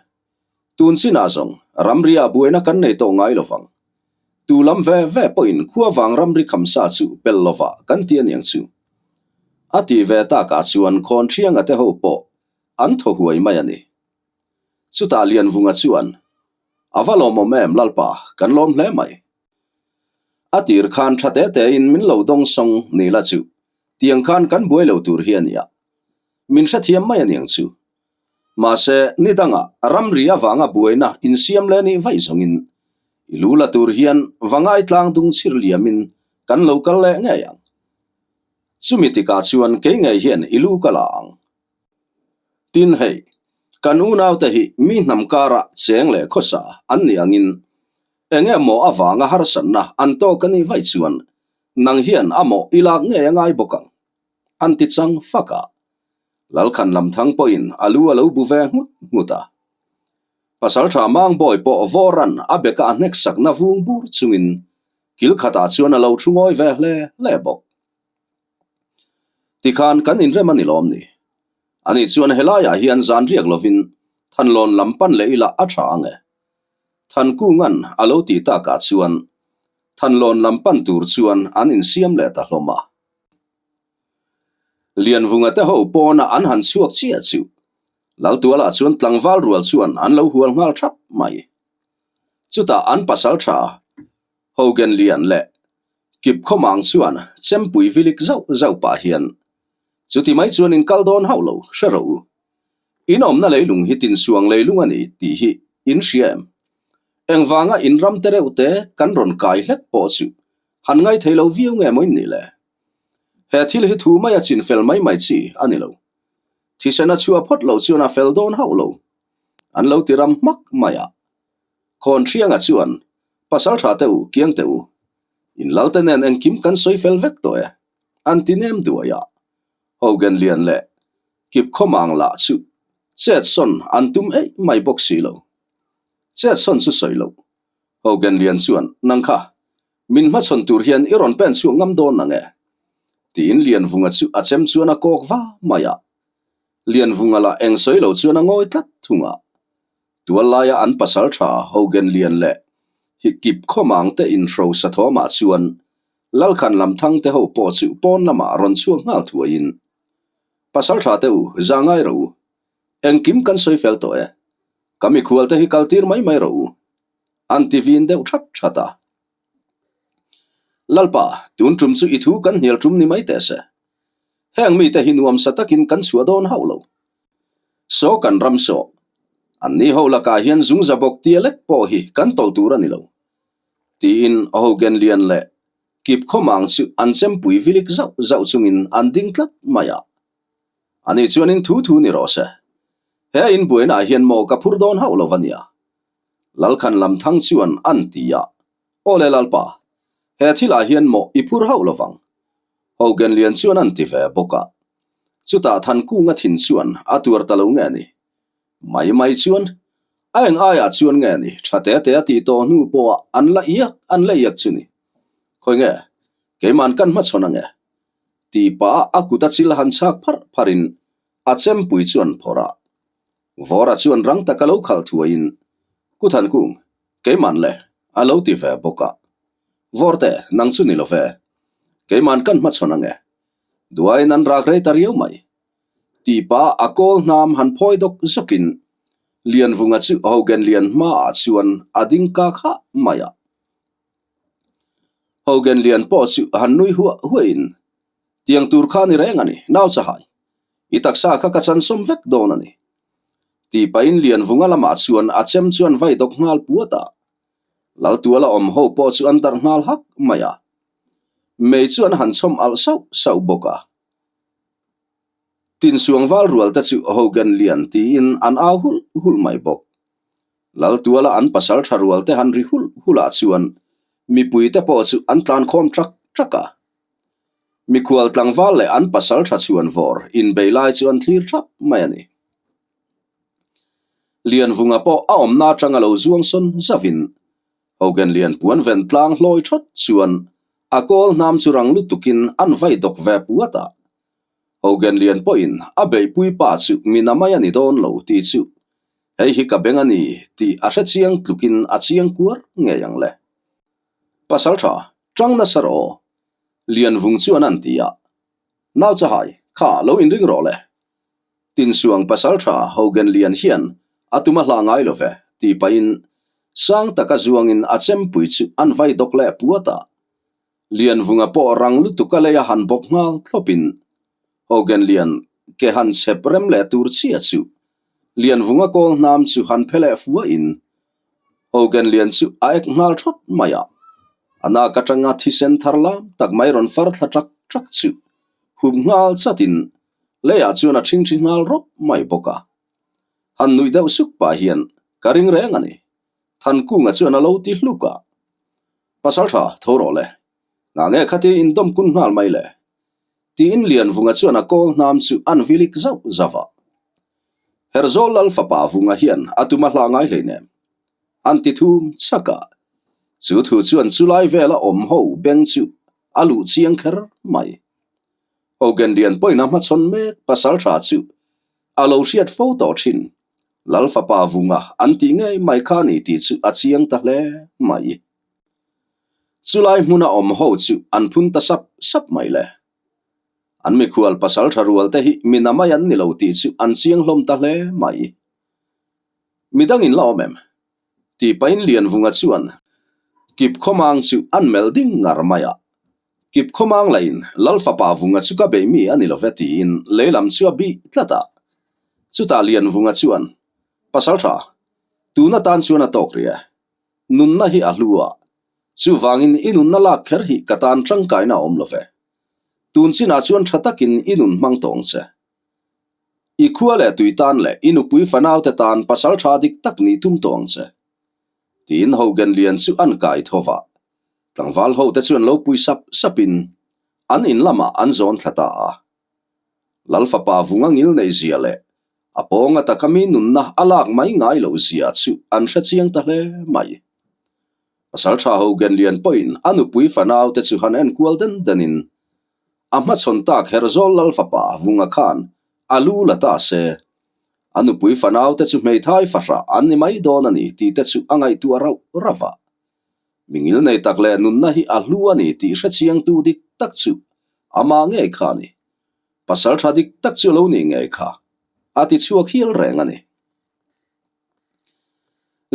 Tun chinah zawng ramria buaina kan nei tawh ngai lovang. Tu lam ve ve pawhin khua vang ramri khamsa chu pel lovah kan ti aniang chu. A tih ve takah chuan Khawnṭhianga te ho pawh an thaw huai mai a ni. Chutah Lianvunga chuan, A va lawmawm em Lalpa, kan lawm hle mai. A tir khan tha te tein min lo dawng sawng ni la chu, tiang khan kan buai lo tur hi a nia. Min hrethiam mai a niang chu. Mahse, ni dangah ramri avanga buaina insiam leh nih vaih zawngin i lu la tur hian va ngaitlang dung chhir liamin kan lo kal leh ngei ang. Chumi tikah chuan kei ngei hian i lu ka la ang. Tin hei, kan unaute hi mi hnam karah cheng leh khawsa an nih angin eng emaw avanga harsatna an tawk a nih vaih chuan nang hian a mawh i lak ngei a ngai bawk ang, an ti chang fak a. Lalkhan Lamthang pawhin a lu a lo bu ve nghut nghut a. Pasalṭha Mangbawi pawh Vawran a beka a hnek sakna vung bur chungin kil khatah chuan a lo thu ngawi ve hle hle bawk. Tikhan kan inrem a ni lawm ni? Ani chuan helaiah hian zan riak lovin Thanlawn lam pan leh ila a tha ang e. Thankunga'n a lo tih takah chuan Thanlawn lam pan tur chuan an insiam leh ta hlawm a. Lianvunga te ho pawna an han chhuak chiah chu Laltualah chuan tlangval rual chuan an lo hual nghal thap mai. Chutah an pasal tha Hogan Lian leh Kip Khawmang chuan chempui vilik zauh zauh pah hian, Chuti mai chuan in kal dawn hauh lo, hre rawh u. In awmna leilung hi tinsuang leilung a ni tih hi in hria em? Engvanga in ram te reuh te kan rawn kai hlek pawh chu han ngai thei lo viau nge maw in nih le? He thil hi thu maia chin fel mai mai chi a ni lo. Thisen a chhuah phawt lo chuan a fel dawn hauh lo. An lo ti ram hmak mai a. Khawnhrianga chuan, Pasal tha teh u, kiang teh u. In lalte nen engkim kan sawi fel vek tawh e, an ti nem duai a. Hogan lian leh Kip Khawmang lah chu chet sawn an tum eih mai bawk si lo. Chet sawn chu sawi loh. Hogan lian chuan, Nang kha, min hmachhawn tur hian i rawn pen chhuak ngam dawn nang e? Tiin Lianvunga chu a chem chuan a kawk va mai a. Lianvunga lah eng sawi lo chuan a ngawi tlat thung a. Tual laia an pasal tha Hogan Lian leh Hikip Khawmang te inhro sathawmah chuan Lalkhan Lamthang te ho pawh chu pawn lamah rawn chhuak nghal thuaiin, Pasal tha te u, za ngai rawh u. Engkim kan sawi fel tawh e. Ka mikhual te hi kal tir mai mai rawh u. An ti vin deuh that that a. Lalpa, tun tum chu i thu kan hnial tum ni mai teh se. Heng mite hi nuamsa takin kan chhuah dawn hauh lo. Saw kan ram saw. An ni ho lakah hian zungza bawk tia lek pawh hi kan tawlh tur a ni lo. Tiin Hogan Lian leh Kip Khawmang chu an chempui vilik zauh zauh chungin an ding tlat mai a. Ani chuanin thu thu ni rawh se. He inbuainaah hian maw ka phur dawn hauh lo va nia. Lalkhan Lamthang chuan an ti a. Aw le Lalpa, he thilah hian maw i phur hauh lo vang. Hogan Lian chuan an ti ve bawk a. Chutah Thankunga thin chuan a tuar ta lo nge ni? Mai mai chuan, a eng aiah chuan nge ni tha te te a tih tawh hnu pawha an la iak an la iak chu ni? Khawi nge, keiman kan hmachhawn ange? Tih pah a kut a chil han chhak pharh pharhin a chempui chuan phawrh a. Vawra chuan rang taka lo khalh thuaiin, Ku Thankung, keiman le, a lo ti ve bawk a. Vawrte, nang chu ni lo ve. Keiman kan hmachhawn ange. Duaiin an rak rei ta riau mai. Tih pah a kawl hnam han phawi dawk zawkin Lianvunga chu Hogan Lian hmaah chuan a ding kak hah mai a. Hogan Lian pawh chu han nui huah huahin, Tiang tur kha ni reng a ni, nau chahai. I taksa kha ka chansawm vek dawn a ni. Tih pahin Lianvunga lamah chuan a chem chuan vai dawk nghal puat a. Laltuala awm ho pawh chu an darh nghal hak mai a. Mei chu an han chhawm alh sauh sauh bawk a. Tinsuangval rual te chu Hogan Lian tiin an au hulh hulh mai bawk. Laltuala an pasal tha rual te han ri hulh hulh ah chuan mipui te pawh chu an tlan khawm ṭak ṭak a. Mikhual tlangval leh an pasal tha chhuan vawr inbei lai chu an thlir ṭhap mai a ni. Lianvunga pawh a awmna atanga lo zuang sawn zavin Hogan Lian puan ven tlang hlawi thawt chuan a kawl hnam chu rang lutukin an vai dawk ve puat a. Hogan Lian pawhin a beihpui pa chu mina mai a ni dawn lo tih chu hei hi ka beng a ni tih a hre chiang tlukin a chiang kuar ngei ang le. Pasal tha, tang nasa rawh aw. Lianvung chuan an ti a. Nau chahai, kha lo inring rawh le. Tinsuang pasaltha Hogan Lian hian a tum a hlah ngai lo ve, tih pahin sang taka zuangin a chempui chu an vai dawk leh puat a. Lianvunga pawh rang lutuk a lei a han bawk nghal thlawpin Hogan Lian ke han chhep rem leh tur chiah chu Lianvunga kawl hnam chu han phe leh fuahin Hogan Lian chu a ek nghal thawt mai a. A nak atanga thisen thar lam tak mai rawn far thla ṭak ṭak chu hup nghal chatin Leiah chuan a ṭhingṭhi nghal rawp mai bawk a. Han nuih deuh suk pah hian ka ring reng a ni. Thankunga chuan a lo ti hluk a. Pasalṭha, tho rawh le. Ngah nge khatia indawm kun nghal mai le? Tiin Lianvunga chuan a kawl hnam chu an vilik zauh zauh a. Herzawl Lal fapa Vunga hian a tum a hlah ngai hleinem. An ti thum chak a. Chu thu chuan chulai vela awm ho beng chu a luh chiang kher mai. Hogan lian pawhin a hmachhawn mek pasaltha chu a lo hriat fo tawh thin. Lal fapa vunga an tih ngei mai kha ni tih chu a chiang ta hle mai. Chulai hmuna awm ho chu an phun ta sap sap mai le. An mikhual pasaltha rual te hi mi na mai an ni lo tih chu an chiang hlawm ta hle mai. Midang in la awm em? Tih pahin Lianvunga chuan kip khawmang chu an melh ding ngar mai a. Kip khawmang lahin Lal fapa Vunga chu ka beih mi a ni lo ve tiin lei lam chu a bih tlat a. Chutah Lianvunga chuan, Pasaltha, tun atan chuan a tawk rih e. Nunna hi a hlu a, chuvangin i nunna lak kher hi ka tan tangkaina a awm lo ve. Tun chinah chuan tha takin i nun hmang tawng che. I khua leh tui tan leh i nupui fanaute tan pasaltha dik tak nih tum tawng che. Tiin Hogan Lian chu an kai tho va. Tlangval ho te chuan lo pui sap sapin an in lamah an zawn thla ta a. Lal fapa vunga ngil nei zia leh a pawnga taka mi nunna a lak mai ngai loh zia chu an hre chiang ta hle mai. Pasaltha Hogan Lian pawhin a nupui fanau te chu han enkual den denin a hmachhawn tak Herzawl Lal fapa vunga khan a lu la ta se A nupui fanaute chu hmeithai fahrah an ni mai dawn a ni tih te chu a ngaihtuah rauh rauh a. Mi ngil nei tak leh nunna hi a hlu a ni tih hrechiangtu dik tak chu amah ngei kha a ni. Pasal tha dik tak chu a lo nih ngei kha a ti chhuak hial reng a ni.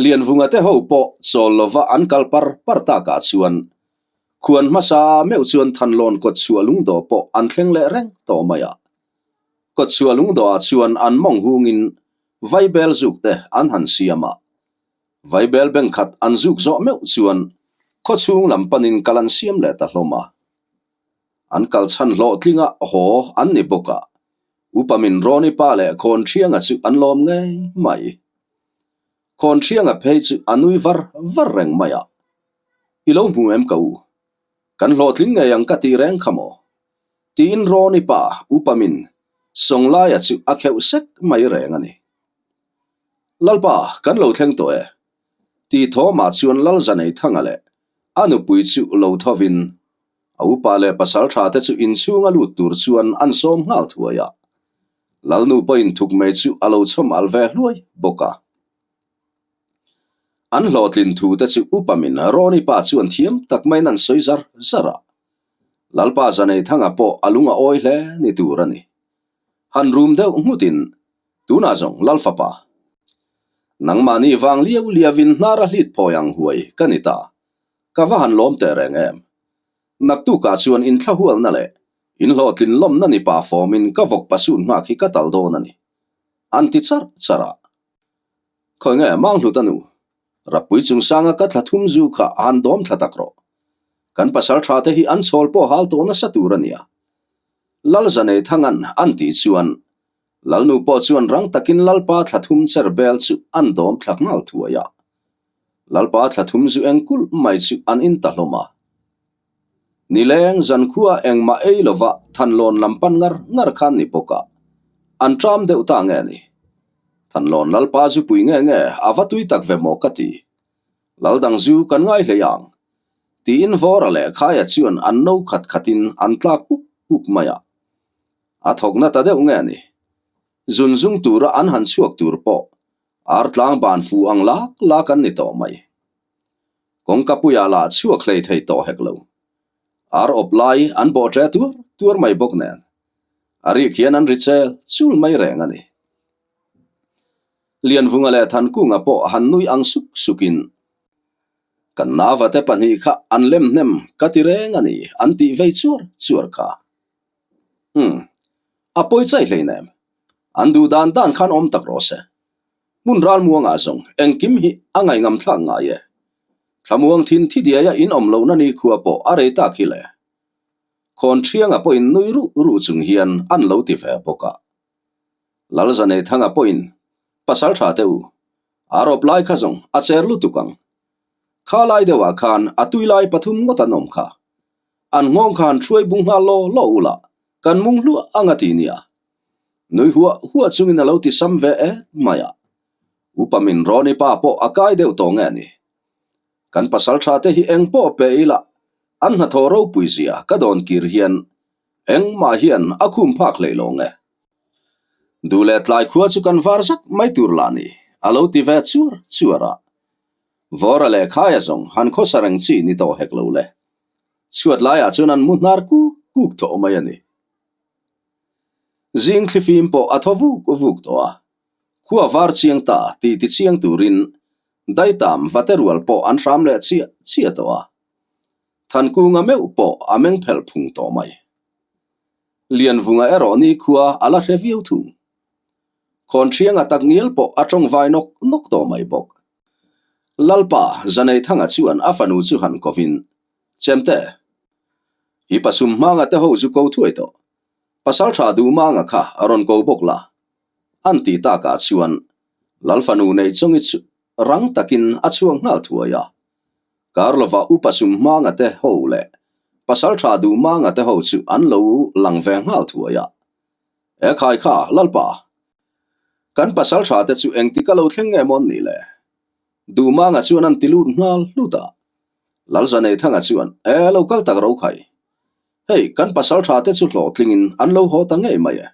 Lianvunga te ho pawh chawl lova an kal par par takah chuan khuan hmasa meuh chuan Thanlawn kawtchhuah lungdawh pawh an thleng leh reng tawh mai a. Kawtchhuah lungdawhah chuan an mawng hungin vaibel zuk te an han siam a. Vaibel beng khat an zuk zawh meuh chuan khawchhung lam panin kal an siam leh ta hlawm a. An kal chhan hlawhtlinga haw an ni bawk a, upa min Rawni pa leh Khawnṭhianga chu an lawm ngei mai. Khawnṭhianga phei chu a nui var var reng mai a, I lo hmu em ka u? Kan hlawhtling ngei ang ka tih reng kha maw? Tiin Rawni pa upa min Sawnglaia chu a kheuh sek mai reng a ni. Lalpa, kan lo thleng tawh e. Tih thawmah chuan Lalzaneithanga leh a nupui chu lo thovin a upa leh pasal tha te chu inchhunga lut tur chuan an sawm nghal thuai a. Lalnu pawhin thuk mai chu a lo chhawm al ve hluai bawk a. An hlawhtlin thu te chu upa min Rawni pa chuan thiam tak maiin an sawi zar zar a. Lalpa Zaneithanga pawh a lung a awi hle ni tur a ni. Han rum deuh nghutin Tunah zawng Lal fapa, nangmahni vang liau liauin hnar a hlit phawi ang huai ka ni ta, ka va han lawm teh reng em? Naktukah chuan inthlahualna leh inhlawhtlin lawmna ni pa fawmin ka vawk pasut nghak hi ka tal dawn a ni, an ti charh charh a. Khawi nge Manghlut a nu, Rappui chungsanga ka thla thum zu kha han dawm thla tak rawh. Kan pasal tha te hi an chhawl pawh hal tawh nasa tur a nia. Lal Zaneithanga'n an tih chuan Lalnu pawh chuan rang takin Lalpa thla thum cher bel chu an dawm thla nghal thuai a. Lalpa thla thum zu eng kulh mai chu an in ta hlawm a. Nileng zankhua engmah ei lova Thanlawn lam pan ngar ngar khan ni bawk a, an ṭam deuh ta nge ni? Thanlawn Lalpa zu pui nge nge a va tui tak ve maw ka ti. Laldang zu kan ngai hlei ang. Tiin Vawra leh Khaia chuan an no khat khatin an tlak pup pup mai a. A thawkna ta deuh nge ni? Zun zung tura an han chhuak tur pawh ar tlang ban fu ang lak lak an ni tawh mai. Kawngka puiah lah chhuak hlei thei tawh hek lo. Ar awp lai an bawh ṭe tuar tuar mai bawk nen. A rik hian an ri chel chul mai reng a ni. Lianvunga leh Thankunga pawh han nui ang suk sukin, Kan nauvate pahnih kha an lem hnem ka ti reng a ni an tih vei chuar chuar kha. Umm, a pawi chai hleinem. An duh dan dan khan awm tak rawh se. Hmun ralmuangah zawng engkim hi a ngaihngam thlak ngai e. Thlamuang thin thi diaia in awm lohna nikhua pawh a rei tak hi le. Khawn Thianga pawhin nui ruh ruh chung hian an lo ti ve bawk a. Lalzaneithanga pawhin, Pasal tha teh u, a rawp lai kha zawng a cher lutuk ang. Kha lai deuhah khan a tui lai pathum ngawt an awm kha. An nghawng khan hruai bung nghal law law u la, kan mung hluah ang a ti nia. Nui huah huah chungin a lo ti sam ve et mai a. Upa min Rawni pa pawh a kai deuh tawh nge ni. Kan pasal tha te hi eng pawh pe ila, an hnathawh ropui zia ka dawn kir hian engmah hian a khum phak hlei lo nge. Duh leh tlai khua chu kan var zak mai tur lah ni, a lo ti ve chuar chuar a. Vawra leh khaia zawng han khawsa reng chi ni tawh hek lo le. Chhuat laiah chuan an mu hnar kuk kuk tawh mai a ni. Zing thlifim pawh a thaw vuk vuk tawh a, khua var chiang ta tih ti chiang turin daitam vate rual pawh an hram leh chiah chiah tawh a. Thankunga meuh pawh a meng phelh phung tawh mai. Lianvunga erawh nikhua a la hre viau thung. Khawnṭhianga tak ngial pawh a ṭawng vai nawk nawk tawh mai bawk. Lalpa Zaneithanga chuan a fanu chu han kovin, Chemte, i pasum hmanga te ho zu ko thuai tawh. Pasalṭha Duhmanga kha a rawn ko bawk la. An ti takah chuan Lal fanu neih chawngi chu rang takin a chhuak nghal thuai a. Karlova upa Sumhmanga te ho leh Pasalṭha Duhmanga te ho chu an lo lang ve nghal thuai a. E khai kha, Lalpa! Kan pasalṭha te chu engtik a lo thleng nge mawn ni le? Duhmanga chuan an ti lut nghal hlut a. Lalzaneithanga chuan, E lo kal tak ro khai. Hei, kan pasalṭha te chu hlawhtlingin an lo haw ta ngei mai e.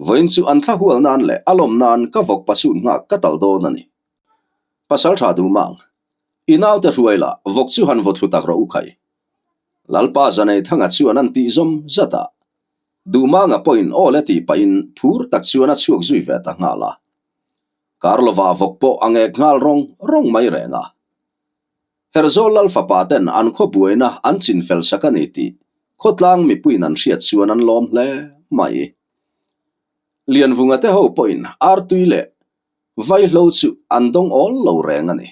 Vawiin chu an thla hual nan leh a lawm nan ka vawk pasut nghak ka tal dawn a ni. Pasalṭha Duhmang, i naute hruai la, vawk chu han vaw thlu tak rawh u khai. Lalpa Zaneithanga chuan an tih zawm zat a. Duhmanga pawhin aw le tih pahin phur tak chuan a chhuak zui ve ta nghal a. Karlova vawk pawh a ngek nghal rawng rawng mai reng a. Herzawl Lal fapa ten an khaw buaina an chin fel sak a ni tih khawtlang mipuiin an hriat chuan an lawm hle mai. Lianvunga te ho pawhin artui leh vaihlo chu an dawng awl lo reng a ni.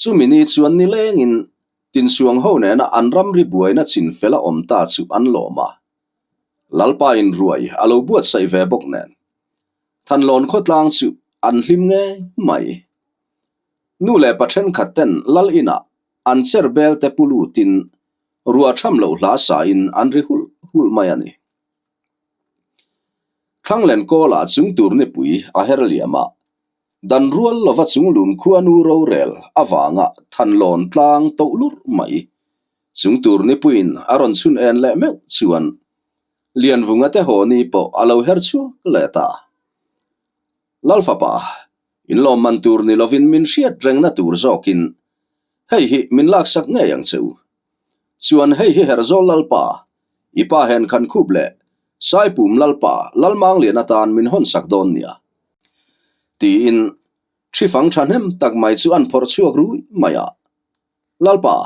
Chumi ni chuan nilengin Tinsuang ho nena an ramri buaina chin fel a awm ta chu an lawm a. Lalpa in ruai a lo buatsaih ve bawk nen. Thanlawn khawtlang chu an hlim ngei mai. Nu leh pa thenkhat ten lal inah an cher bel te pu lutin ruah tham loh hla sain an ri hulh hulh mai a ni. Thlanglen kawlah chung tur nipui a her liam a, Dan rual lova chunglum khuanu rorel avanga thanlawn tlang toh lurh mai. Chung tur nipuiin a rawn chhun en leh meuh chuan Lianvunga te haw ni pawh a lo her chhuak leh ta. Lalfapa, inlawm man tur ni lovin min hriat rengna tur zawkin hei hi min laksak ngei ang che u. Chuan hei hi Herzawl Lalpa, i pa hen khan khup leh Saipum Lalpa Lalmanglian atan min hawnsak dawn nia. Tiin thi fang thahnem tak mai chu an phawrh chhuak rui mai a. Lalpa,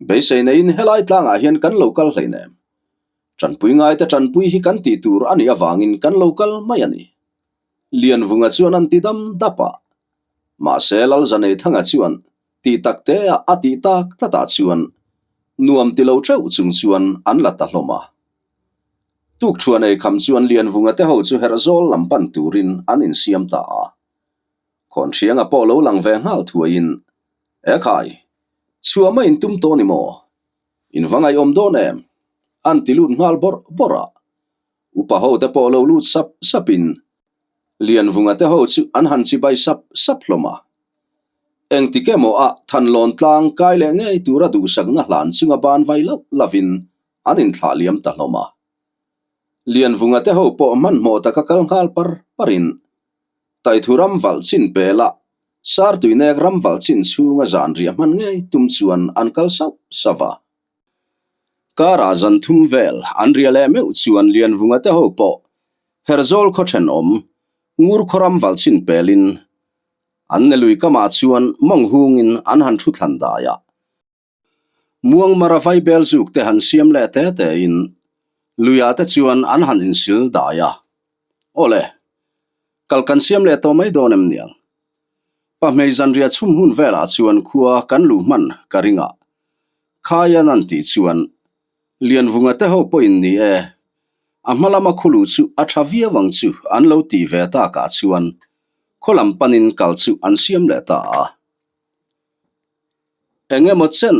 beisei neiin helai tlangah hian kan lo kal hleinem. Tanpui ngaite tanpui hi kan tih tur a nih avangin kan lo kal mai a ni. Lianvunga chuan an ti dam dap a. Mahse Lalzaneithanga chuan tih tak te a a tih tak tlatah chuan nuam ti lo theuh chung chuan an la ta hlawm a. Tukṭhuan ei kham chuan Lianvunga te ho chu herh zawl lam pan turin an insiam ta a. Khawnhrianga pawh lo lang ve nghal thuaiin, E khai, chhuah mai intum tawh ni maw? In va ngaihawm dawn em? An ti lut nghal bawrh bawrh a. Upa ho te pawh lo lut sap sapin Lianvunga te ho chu an han chibai sap sap hlawm a. Engtik emaw a Thanlawn tlang kai leh ngei tura duhsakna hlan chunga ban vai loh lovin an inthlah liam ta hlawm a. Lianvunga te ho pawh hmanhmawh taka kal nghal par parin Taithu ram valh chin pela Sartuinek ram valh chin chhunga zanriah hman ngei tum chuan an kal sauh sauh a. Karah zan thum vel an ria leh meuh chuan Lianvunga te ho pawh Herzawl khaw thenawm Ngur khawram valchhin pelin an ne lui kamah chuan mawng hungin an han thu thlan dai a. Muangmara vaibel zuk te han siam leh te tein luiah te chuan an han insil dai a. Awle, kal kan siam leh tawh mai dawn em niang? Pahmei zanriah chhum hun velah chuan khua kan luh hman ka ring a, Khaian an tih chuan Lianvunga te ho pawhin ni e, a hma lama khu luh chu a tha viau ang chu an lo tih ve takah chuan khaw lam panin kal chu an siam leh ta a. Eng emaw chen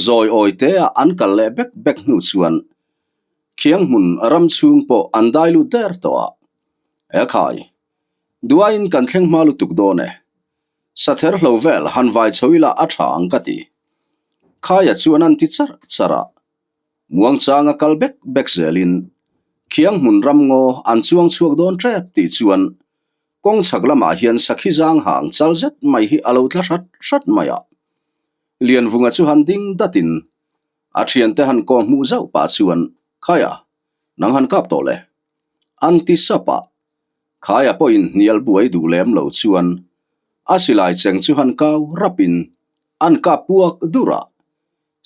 zawi awi te a an kal leh bek bek hnu chuan khiang hmun ram chhung pawh an dai lut der tawh a. Ekhai, duaiin kan thleng hma lutuk dawn e. Sather hlo vel han vai chho ila a tha ang ka ti. Khaia chuan an ti char char a. Muangchanga kal bek bek zelin khiang hmun ram ngaw an chuang chhuak dawn tep tih chuan kawng chhak lamah hian sakhi zang hang chal zet mai hi a lo tla hrat hrat mai a. Lianvunga chu han ding datin a thiante han kaw hmuh zauh pah chuan, Khaia, nang han kap tawh le? An ti sap a. Khaia pawhin hnial buai duh lem lo chuan a silai cheng chu han kau rapin an kap puak dur a.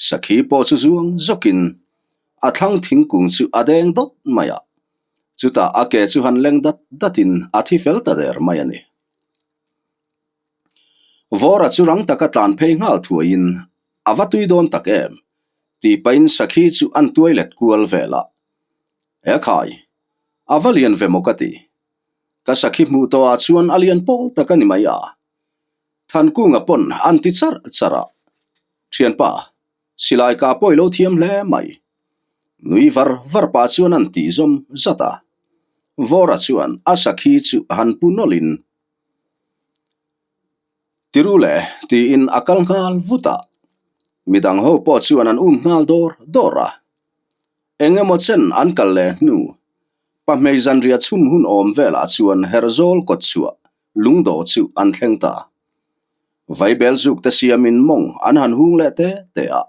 Sakhi pawh chu zuang zawkin a thlang thingkung chu a deng dawt mai a, chutah a ke chu han leng dat datin a thi fel ta der mai a ni. Vawra chu rang taka tlan phei nghal thuaiin a va tui dawn tak em tih pahin Sakhi chu an tuai let kual vel a. Ekhai, a va lian ve maw ka ti. Ka Sakhi hmuh tawhah chuan a lian pawl tak a ni mai a. Thankunga pawn an ti char char a, Thianpa, silai kah pawh i lo thiam hle mai. Nui var var pah chuan an tih zawm zat a. Vawra chuan a sakhi chu han pu nawlhin, Tiru le, tiin a kal nghal vut a. Midang ho pawh chuan an um nghal dawr dawr a. Eng emaw chen an kal leh hnu, pahmei zanriah chhum hun awm velah chuan Herzawl kawt chhuah lungdawh chu an thleng ta. Vaibel zuk te siamin mawng an han hung leh te te a.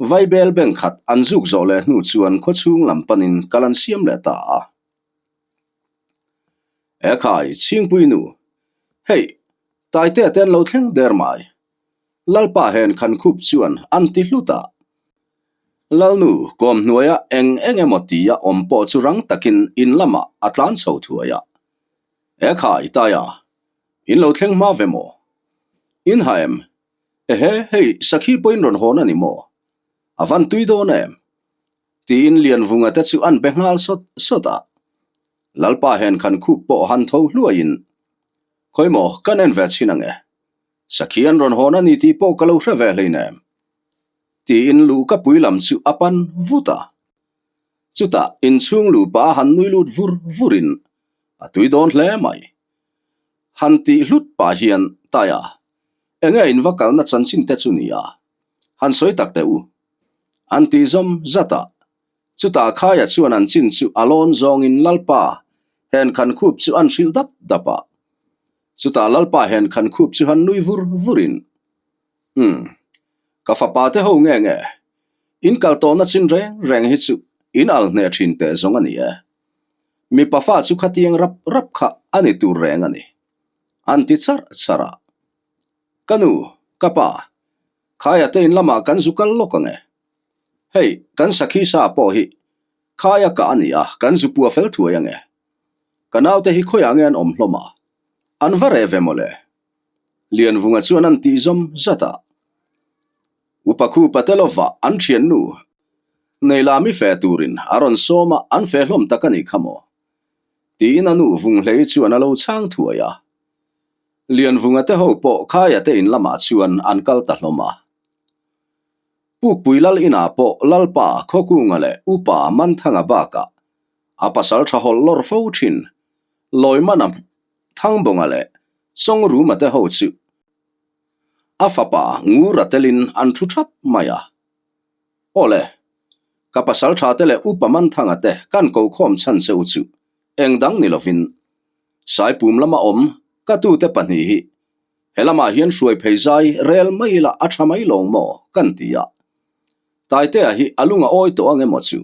Vaibel beng khat an zuk zawh leh hnu chuan khawchhung lam panin kal an siam leh ta a. Ekhai, Chhingpui nu, hei, Taitea te an lo thleng der mai. Lalpa hen khan khup chuan an ti hlut a. Lalnu kawm hnuaia eng eng emaw tia awm pawh chu rang takin in lamah a tlan chho thuai a. Ekhai, Taia, in lo thleng hma ve maw? In ha em? Ehe, hei sakhi pawhin rawn hawn a ni maw? A van tui dawn em? Tiin Lianvunga te chu an be nghal sawt sawt a. Lalpa hen khan khup pawh han tho hluaiin, Khawi maw, kan en ve chhin ang e. Sakhi an rawn hawn a ni tih pawh ka lo hre ve hleinem. Tiin luhka pui lam chu a pan vut a. Chutah inchhung luhpa a han nui lut vur vurin a tui dawn hle mai. Han tih hlut pah hian Taia, enge in va kalna chanchin te chu ni a? Han sawi tak teh u. An tih zawm zat a. Chutah Khaia chuan an chin chu a lawn zawngin Lalpa hen khan khup chu an hrilh dap dap a. Chutah Lalpa hen khan khup chu han nui vur vurin, Umm, ka fapa te ho nge nge? In kal tawhna chin reng reng hi chu in al hneh thin teh zawng a ni e. Mipa fa chu khatiang rap rap kha a ni tur reng a ni. An ti charh charh a. Ka nu, ka pa, khaia te in lamah kan zu kal lawk ang e. Hei, kan sakhi sa pawh hi khaia kah a ni a, kan zu pua fel thuai ang e. Ka naute hi khawiah nge an awm hlawm a? An va reh ve mawle. Lianvunga chuan an tih zawm zat a. Upa Khupa te lova an thiannu Neilami fe turin a rawn sawm a, an fe hlawm tak a nih kha maw? Tiin a nu Vunghlei chuan a lo chhang thuai a. Lianvunga te ho pawh Khaia te in lamah chuan an kal ta hlawm a. Pukpui Lal inah pawh Lalpa Khawkunga leh Upa Manthanga bakah a pasal tha hawlh lawr fo thin Lawimana Thangbawnga leh Chawngruma te ho chu a fapa Ngura telin an thu thap mai a. Awle, ka pasal tha te leh Upa Manthanga te kan ko khawm chhan che u chu eng dang ni lovin Saipum lama awm ka tute pahnih hi he lamah hian hruai phei zai rel mai ila a tha mai lawng maw kan ti a. Taitea hi a lung a awi tawh ang emaw chu?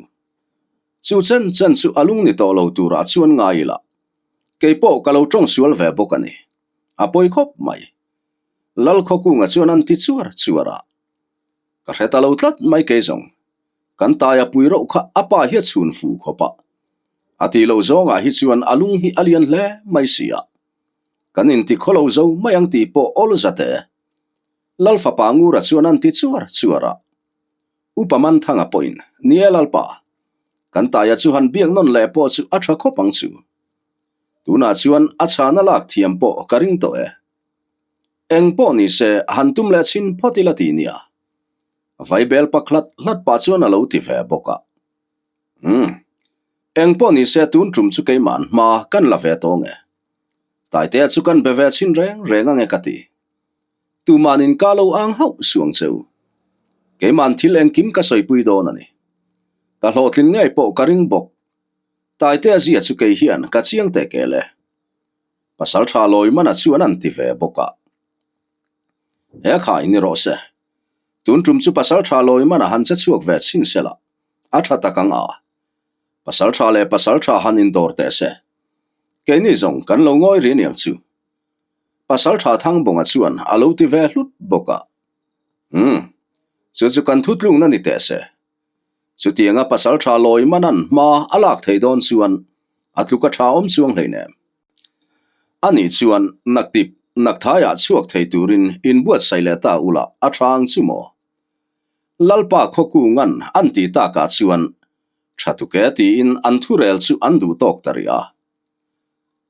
Chu chen chen chu a lung ni tawh lo turah chuan ngai ila. Kei pawh ka lo tawng sual ve bawk a ni. A pawi khawp mai. Lalkhawkunga chuan an ti chuar chuar a. Ka hre ta lo tlat mai kei zawng. Kan taia pui rauh kha a pa hi a chhun fuh khawp a. A tih loh zawngah hi chuan a lung hi a lian hle mai si a. Kan inti khaw lo zo mai ang tih pawh awl zat e. Lal fapa Ngura chuan an ti chuar chuar a. Upa Manthanga pawhin, Ni e Lalpa, kan taia chu han biak nawn leh pawh chu a tha khawp ang chu. Tunah chuan a chhana lak thiam pawh ka ring tawh e. Eng pawh ni se han tum leh chhin phawt ila ti nia. Vaibel pak hlat hlat pah chuan a lo ti ve bawk a. Umm. Eng pawh ni se tun tum chu keimah hma kan la ve tawng e. Taitea chu kan be ve chhin reng reng ange ka ti. Tuman in ka lo ang hauh suang che u. Keiman thil engkim ka sawipui dawn a ni. Ka hlawhtlin ngei pawh ka ring bawk. Taitea zia chu kei hian ka chiang teh kel e. Pasal tha lawi mana chuan an ti ve bawk a. He khai ni rawh se. Tun tum chu pasal tha lawi mana han che chhuak ve chhin se la, a tha tak ang a. Pasal tha leh pasal tha han indawr teh se. Keini zawng kan lo ngawi ri aniang chu. Pasal tha Thangbawnga chuan a lo ti ve hlut bawk a. Umm, chu chu kan thutlukna ni teh se. Chutianga pasal tha lawi manan hma a lak theih dawn chuan a tluk a tha awm chuang hleinem. Ani chuan naktip nakthaiah chhuak thei turin inbuatsaih leh ta ula a tha ang chu maw? Lalpa khawkungan an ti takah chuan tha tuke tiin an thurel chu an duh tawk ta rih a.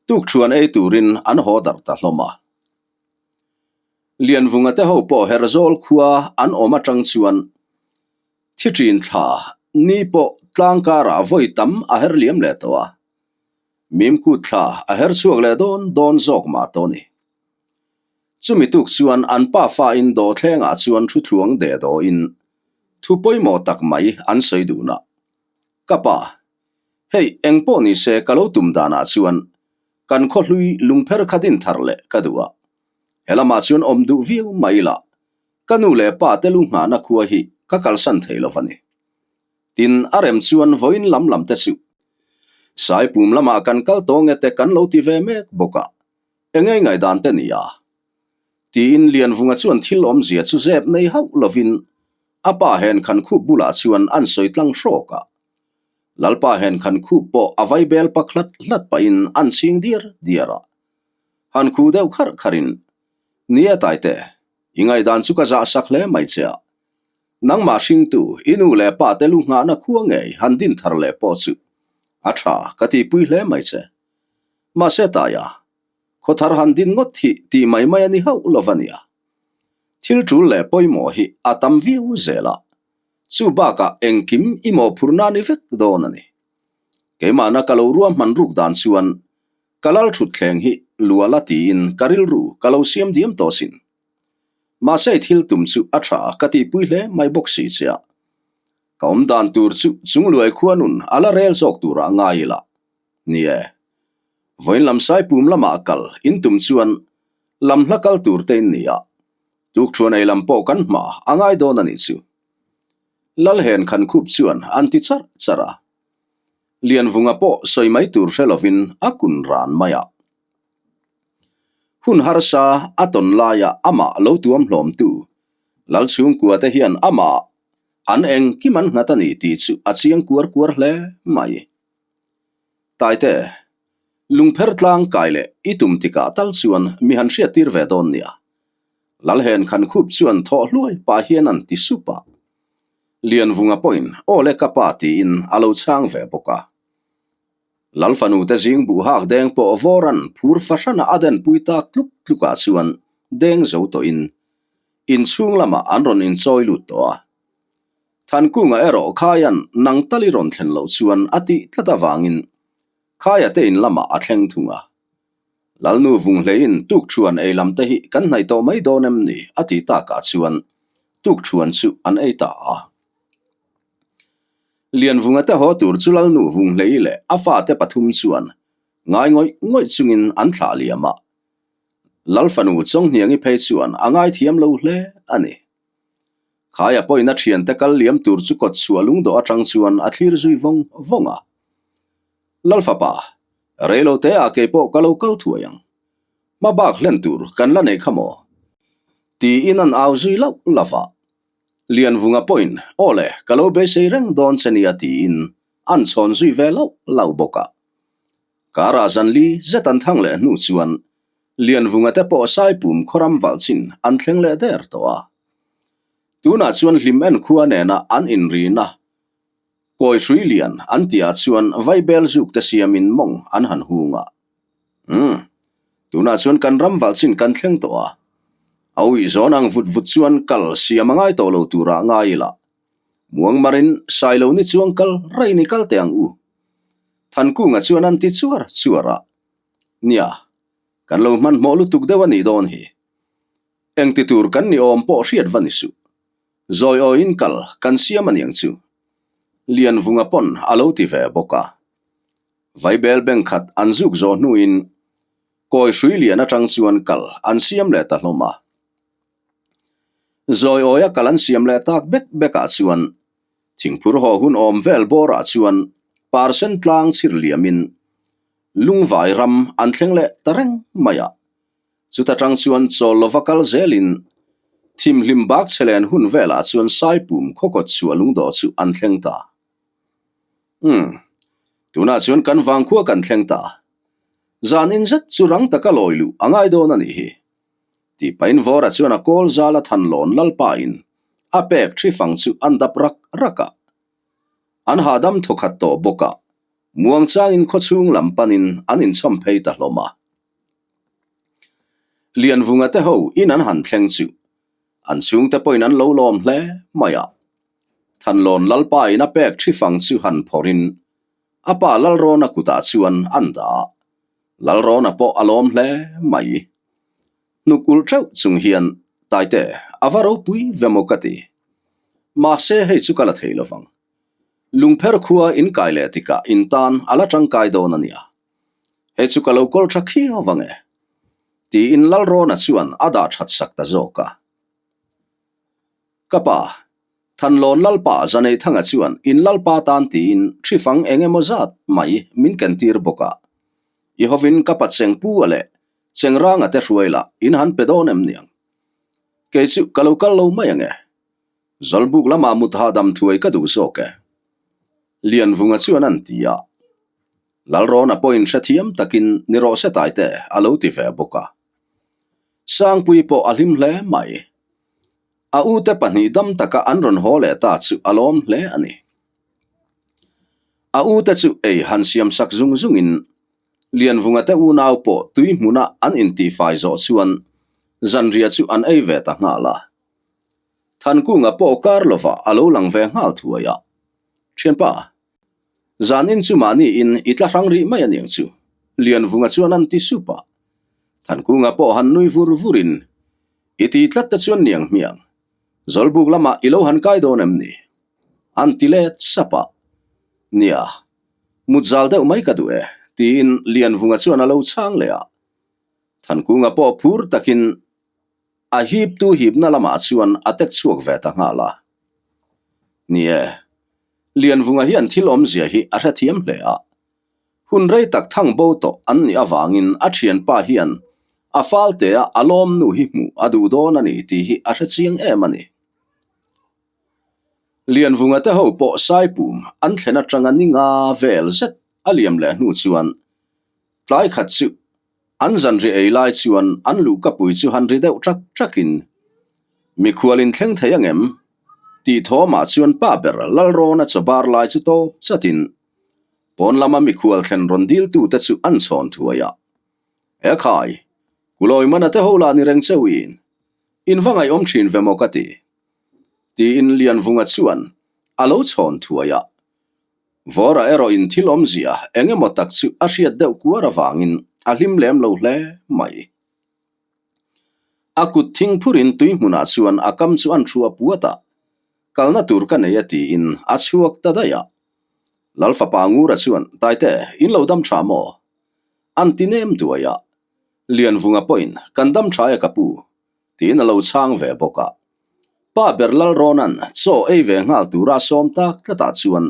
Tukṭhuan ei turin an haw darh ta hlawm a. Lianvunga te ho pawh Herzawl khua an awm atang chuan thi ṭin thla ni pawh tlang karah vawi tam a her liam leh tawh a, Mimkut thla a her chhuak leh dawn dawn zawk mah tawh a ni. Chumi tuk chuan an pa fa in dawhthlengah chuan thu thluang deh dawhin thu pawimawh tak mai an sawi dun a, Ka pa, hei eng pawh ni se ka lo tum danah chuan kan khaw hlui lungpher kha din thar leh ka duh a, He lamah chuan awm duh viau mai ila, ka nu leh pa te lu nghahna khua hi ka kalsan thei lo va ni. Tin, a rem chuan vawiin lam lam te chu Saipum lamah kan kal tawh nge te kan lo ti ve mek bawk a, eng ei ngaihdan te ni a? Tiin Lianvunga chuan thil awmzia chu zep nei hauh lovin a pa hen khan khup bulah chuan an sawi tlang hrawk a. Lalpa hen khan khup pawh a vaibel pak hlat hlat pahin an chhing diar diar a. Han khu deuh kharh kharhin, Ni e Taite, i ngaihdan chu ka zah sak hle mai che a. Nangmah hringtu, i nu leh pa te lu nghahna khua ngei han din thar leh pawh chu a tha ka tihpui hle mai che. Mahse Taia, khaw thar han din ngawt hi tih mai mai a ni hauh lo va nia. Thil tul leh pawimawh hi a tam viau zel a, chu bakah engkim i mawhphurhna a ni vek dawn a ni. Keimahna ka lo ruahman ruk dan chuan Ka lal thutthleng hi luala tiin ka rilru ka lo siam diam tawh sin. Mahse thil tum chu a tha ka tihpui hle mai bawk si che a. Ka awm dan tur chu chungluai khua nun a la rel zawk turah ngai ila. Ni e. Vawiin lam Saipum lamah kal in tum chuan lam hla kal tur te in ni a. Tukthuan ei lam pawh kan hma a ngai dawn a nih chu. Lalhen Khankhup chuan an ti charh charh a. Lianvunga pawh sawi mai tur hre lovin a kun ran mai a. Hun harsa a tawn laia amah lo tuam hlawmtu Lalchhungkua te hian amah an engkim an nghat a ni tih chu a chiang kuar kuar hle mai. Taite, lungpher tlang kai leh i tum tikah tal chuan mi han hriattir ve dawn nia. Lalhen Khankhup chuan thawh hluai pah hian an ti sup a. Lianvunga pawhin aw le ka pa tiin a lo chhang ve bawk a. Lalfanu te zing buh hak deng pawh vawran phur fahrana a denpui tak tluk tlukah chuan deng zo tawhin inchhung lamah an rawn inchawi lut tawh a. Thankunga erawh Khaian nang tal i rawn thlen loh chuan a tih tlat avangin Khaia te in lamah a thleng thung a. Lalnu Vunghleiin tukṭhuan ei lam te hi kan hnaih tawh mai dawn em ni? a ti takah chuan tukṭhuan chu an ei ta a. Lianvunga te haw tur chu Lalnu Vunghlei leh a fate pathum chuan ngai ngawih ngawih chungin an thlah liam a. Lalfanu Chawnghniangi phei chuan a ngaithiam lo hle a ni. Khaia pawhin a thiante kal liam tur chu kawt chhuah lungdawh atang chuan a thlir zui vawng vawng a. Lalfapa, reilote ah keipawh ka lo kal thuai ang. Hma bak hlen tur kan la nei kha maw? Tiin an au zui lauh lauh a. Lianvunga pawhin, Aw le, ka lo beisei reng dawn che nia tiin an chhawn zui ve lauh lauh bawk a. Karah zanli zet an thang leh hnu chuan Lianvunga te pawh Saipum khawram valh chin an thleng leh der tawh a. Tunah chuan hlim en khua nena an inrina Kawi hrui lian an tihah chuan vaibel zuk te siamin mawng an han hung a. Umm. Tunah chuan kan ram valh chin kan thleng tawh a. A uih zawn ang vut vut chuan kal siam a ngai tawh lo turah ngai ila. Muangmarin Sailo ni chuang kal rei ni kal teh ang u. Thankunga chuan an ti chuar chuar a. Nia, kan lo hmanhmawh lutuk deuh a nih dawn hi. Engti tur kan ni awm pawh hriat va ni suh. Zawi awiin kal kan siam a niang chu. Lianvunga pawn a lo ti ve bawk a. Vaibel bank khat an zuk zawh hnuin kawi hrui lian atang chuan kal an siam leh ta hlawm a. Zawi awia kal an siam leh tak bek bekah chuan thingphur haw hun awm vel bawrah chuan parsen tlang chhir liamin lungvai ram an thleng leh ta reng mai a. Chuta tang chuan chawl lova kal zelin thimhlim bak chhe len hun velah chuan Saipum khawkawt chhuah lungdawh chu an thleng ta. Umm, tunah chuan kan vangkhua kan thleng ta. Zan in zet chu rang taka lawi luh a ngai dawn a nih hi. Tih pahin Vawra chuan a kawl zal a thanlawn lalpa in a pek thi fang chu an dap rak rak a. An hahdam thawkhat tawh bawk a, muangchangin khawchhung lam panin an inchhawm phei ta hlawm a. Lianvunga te ho in an han thleng chu an chhungte pawhin an lo lawm hle mai a. Thanlawn lalpa in a pek thi fang chu han phawrhin a pa Lalrawna kutah chuan an dah a. Lalrawna pawh a lawm hle mai. Hnuk ulh teuh chung hian Taite a va ropui ve maw ka ti. Mahse hei chu ka la thei lovang. Lungpher khua in kai leh tikah in tan a la tangkai dawn a nia. Hei chu ka lo kawl tha khiau vang e. Tiin Lalrawna chuan a dah that sak ta zawk a. Ka pa, Thanlawn Lalpa Zaneithanga chuan in Lalpa tan tiin thi fang eng emaw zat mai min ken tir bawk a. I hovin ka pa Chengpu a leh Chengranga te hruai lah in han pe dawn em niang. Kei chu ka lo kal lo mai ang e. Zawlbuk lamah mut hahdam thuai ka duh zawk e. Lianvunga chuan an ti a. Lalrawna pawhin hrethiam takin ni rawh se taite a lo ti ve bawk a. Sangpui pawh a hlim hle mai. A ute pahnih dam taka an rawn haw leh ta chu a lawm hle a ni. A ute chu ei han siam sak zung zungin Lianvunga te unau pawh tui hmuna an intihfai zawh chuan zanriah chu an ei ve ta nghal a. Thankunga pawh kar lovah a lo lang ve nghal thuai a. Thianpa, zanin chu mahni in i tla hrang rih mai aniang chu, Lianvunga chuan an ti sup a. Thankunga pawh han nui vur vurin, I ti tlat te chuan niang hmiang, Zawlbuk lamah i lo han kai dawn em ni? An ti let sap a. Nia, mut zal deuh mai ka duh e, tiin Lianvunga chuan a lo chhang leh a. Thankunga pawh phur takin A hiptu hipna lamah chuan a tek chhuak ve ta nghal a. Ni e, Lianvunga hian thil awmzia hi a hrethiam hle a. Hun rei tak thang bo tawh an nih avangin a thianpa hian a faltea a lawmnu hi hmuh a duh dawn a ni tih hi a hrechiang em a ni. Lianvunga te ho pawh Saipum an thlen atanga ni nga vel zet a liam leh hnu chuan tlai khat chu An zanri ei lai chuan an luhkapui chu han ri deuh ṭak ṭakin, Mikhual in thleng thei angem? tih thawmah chuan pa ber Lalrawna chaw bar lai chu tawp chatin pawn lama mikhual thlen rawn diltute chu an chhawn thuai a. E khai, Kulawi mana te ho lah ni reng cheuhin in va ngaihawm ṭhin ve maw ka ti? tiin Lianvunga chuan a lo chhawn thuai a. Vawra erawhin thil awmzia eng emaw tak chu a hriat deuh kuar avangin a hlim lem lo hle mai. A kut thing phurin tui hmunah chuan a kam chu an thu a puat a, kalna tur ka nei a tiin a chhuak ta daih a. Lalfapa Ngura chuan, Taite, in lo dam tha maw? An ti nem duai a. Lianvunga pawhin, Kan dam tha e ka pu, tiin a lo chhang ve bawk a. Pa ber Lalrawna'n chaw ei ve nghal tura sawm tak tlatah chuan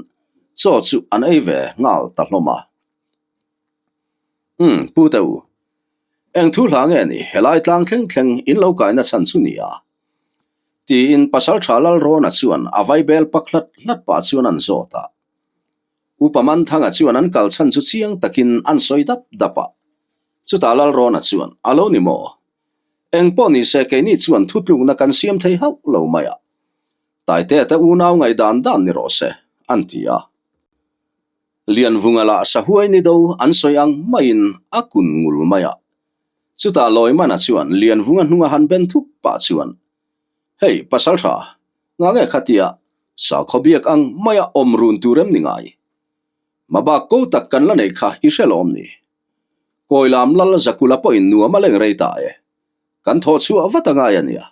chaw chu an ei ve nghal ta hlawm a. Umm, Pu Teu, eng thu hla nge ni helai tlang thleng thleng in lo kaina chhan chu nia? Tiin Pasalṭha Lalrawna chuan a vaibel pak hlat hlat pah chuan an zawt a. Upa Manthanga chuan an kal chhan chu chiang takin an sawi dap dap a. Chutah Lalrawna chuan, A lo ni maw? Eng pawh ni se keini chuan thutlukna kan siam thei hauh lo mai a. Taitea te unau ngaihdan dan ni rawh se, an ti a. Lianvunga lah sahuai ni do an sawi ang maiin a kun ngul mai a. Chutah Lawimana chuan Lianvunga hnunga han ben thuk pah chuan, Hei, Pasaltha, nga nge khatia sakhaw biak ang maia awm run tur em ni ngai? Mabak ko tak kan la neih kha i hre lawm ni? Kawilam lal Zakula pawhin nuam a leng rei ta e. Kan thawh chhuah vat a ngai a nia.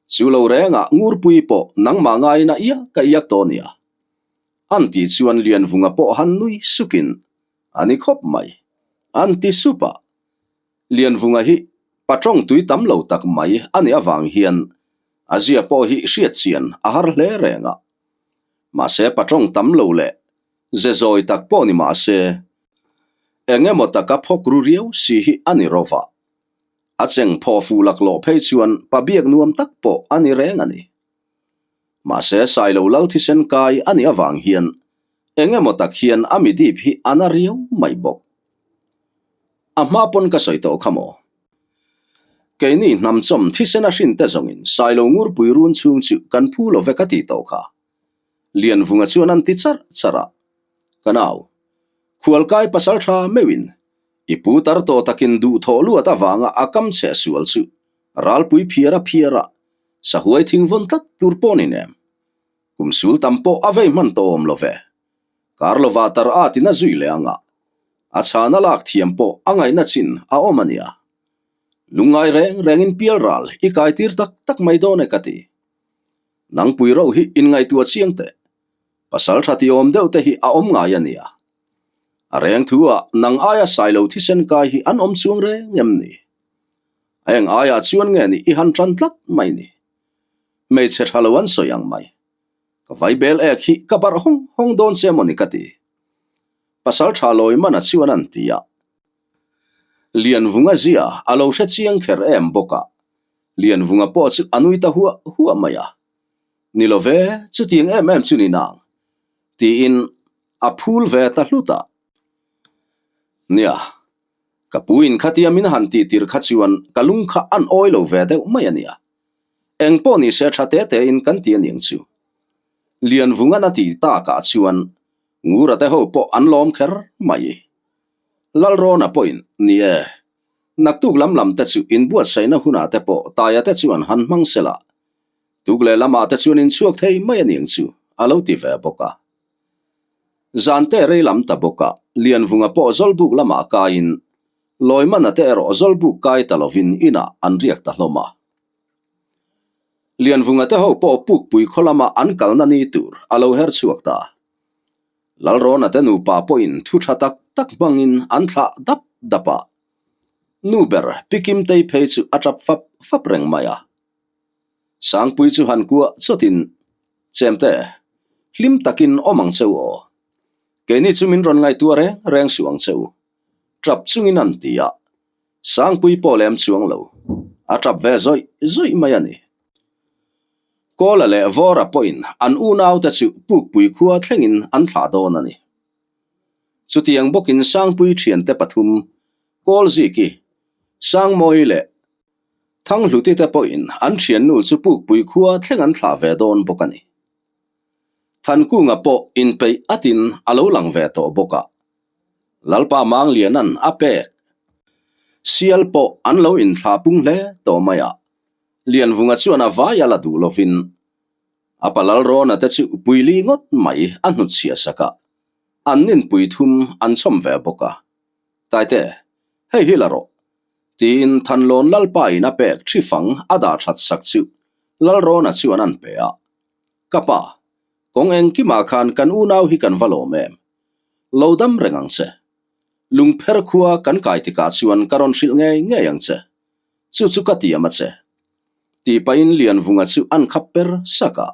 Chu lo rengah Ngurpui pawh nangmah ngaiin a iak a iak tawh nia. An tih chuan Lianvunga pawh han nui sukin a ni khawp mai. An ti sup a. Lianvunga hi patawng tui tam lo tak mai a nih avang hian a zia pawh hi hriat chian a har hle reng a. Mahse patawng tam lo leh ze zawi tak pawh ni mah se, eng emaw taka phawk ru riau si hi a ni ro va. A cheng phaw fuh laklawh phei chuan pa biak nuam tak pawh a ni reng a ni. Mahse Sailo lal thisen kai a nih avang hian eng emaw tak hian a mi dip hi a na riau mai bawk. A hma pawn ka sawi tawh kha maw? Keini hnamchawm thisen a hrin te zawngin Sailo ngurpui run chhung chu kan phu lo ve ka ti tawh kha. Lianvunga chuan an ti charh charh a. Ka nau, khualkai pasal tha meuhin i pu tar tawh takin duhthawh luat avanga a kam chhe sual chu ralpui phiar a phiar a, sahuai thing vawn tlat tur pawh ni nem. Kum sul tam pawh a vei hman tawh awm lo ve. Kar lova tar at in a zui leh ang a, a chhana lak thiam pawh a ngaihna chin a awm a nia. Lungngai reng rengin pial ral i kai tir tak tak mai dawn e ka ti. Nangpui rauh hi inngaihtuah chiang teh. Pasal tha ti awm deuh te hi a awm ngai a nia. A reng thu ah nang aia sailo thisen kai hi an awm chuang reng em ni? A eng aiah chuan nge ni i han tan tlat mai ni? Hmeichhe tha lo an sawi ang mai. Ka vaibel ek hi ka barh hawng hawng dawn che maw ni ka ti. Pasal tha lawi mana chuan an ti a. Lianvunga zia a lo hre chiang kher em bawk a. Lianvunga pawh chu a nui ta huah huah mai a. Ni lo ve, chutiang em em chu ni nang. Tiin a phul ve ta hlut a. Nia, ka pu in khatia min han tih tir kha chuan ka lung kha an awi lo ve deuh mai a nia. Eng pawh ni se tha te te in kan ti a niang chu. Lianvungan a tih takah chuan Ngura te ho pawh an lawm kher mai. Lalrawna pawhin, Ni e, naktuk lam lam te chu inbuatsaihna hunah te pawh Taia te chuan han hmang se la, tuk leh lamah te chuan inchhuak thei mai a niang chu, a lo ti ve bawk a. Zan te rei lam ta bawk a, Lianvunga pawh Zawlbuk lamah kaiin, Lawimana te erawh Zawlbuk kai ta lovin inah an riak ta hlawm a. Lianvunga te ho pawh Pukpui khaw lama an kalna ni tur a lo her chhuak ta. Lalrawna te nupa pawhin thu tha tak tak hmangin an thlah dap dap a. Nu ber Pi Kimtei phei chu a tap fap fap reng mai a. Sangpui chu han kuah chawtin, Chemte, hlim takin awm ang che u aw. Keini chu min rawn ngaihtuah reng reng suh ang che u. Tap chungin an ti a. Sangpui pawh lem chuang lo, a tap ve zawih zawih mai a ni. Kawla leh Vawra pawhin an unaute chu Pukpui khua thlengin an thlah dawn a ni. Chutiang bawkin Sangpui thiante pathum, Kawlziki, Sangmawi leh Thanghluti te pawhin an thiannu chu Pukpui khua thleng an thlah ve dawn bawk a ni. Thankunga pawh inpeih atin a lo lang ve tawh bawk a. Lalpa Mangliana'n a pek. Sial pawh an lo inthlah pung hle tawh mai a, Lianvunga chuan a vai a la duh lovin a pa Lalrawna te chu puili ngawt mai a hnutchhiah sak a, an ninpui thum an chhawm ve bawk a. Taite, hei hi la rawh, tiin Thanlawn Lalpa in a pek thi fang a dah that sak chu Lalrawna chuan an pe a. Ka pa, kawng engkimah khan kan unau hi kan va lawm em? Lo dam reng ang che. Lungpher khua kan kai tikah chuan ka rawn hrilh ngei ngei ang che. Chu chu ka tiam a che. Tih pahin Lianvunga chu an khap per sak a.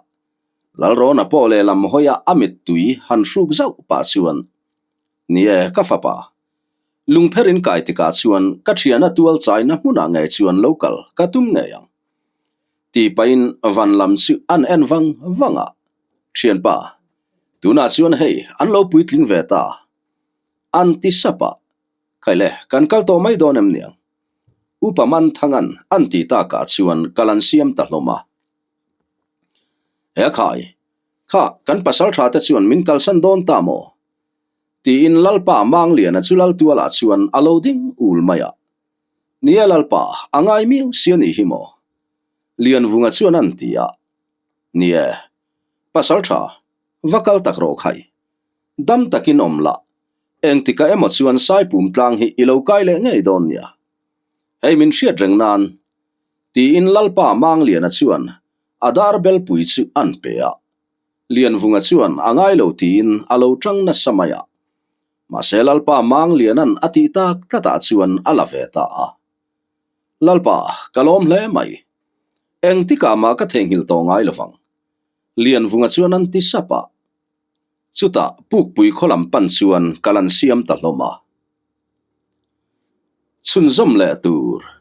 Lalrawna pawh lehlam hawiah a mittui han hruk zauh pah chuan, Ni e, ka fapa. Lungpher in kai tikah chuan ka thiana tual chaina hmunah ngei chuan lo kal ka tum ngei ang. Tih pahin van lam chu an en vang vang a, Thianpa, tunah chuan hei an lo puitling ve ta. An ti sap a, Khaile, kan kal tawh mai dawn em niang? Upa Manthangan an ti takah chuan kal an siam ta hlawm a. He khai, kha kan pasal tha te chuan min kalsan dawn ta maw? Tiin Lalpa Mangliana chu Laltualah chuan a lo ding ul mai a. Nia Lalpa, a ngai miau si a nih hi maw? Lianvunga chuan an ti a. Nia, pasal tha, va kal tak rawh khai. Dam takin awm lah, Engtikah emaw chuan Saipum tlang hi i lo kai leh ngei dawn nia. Hei min hriat reng nan, tiin Lalpa Mangliana chuan a dar belpui chu an pe a. Lianvunga chuan a ngai lo tiin a lo tang nasa mai a. Mahse Lalpa Mangliana'n a tih tak tlatah chuan a la ve ta a. Lalpa, ka lawm hle mai. Engtikah mah ka theihnghilh tawh ngai lovang. Lianvunga chuan an ti sap a. Chutah Pukpui khaw lam pan chuan kal an siam ta hlawm a. Chhunzawm leh tur.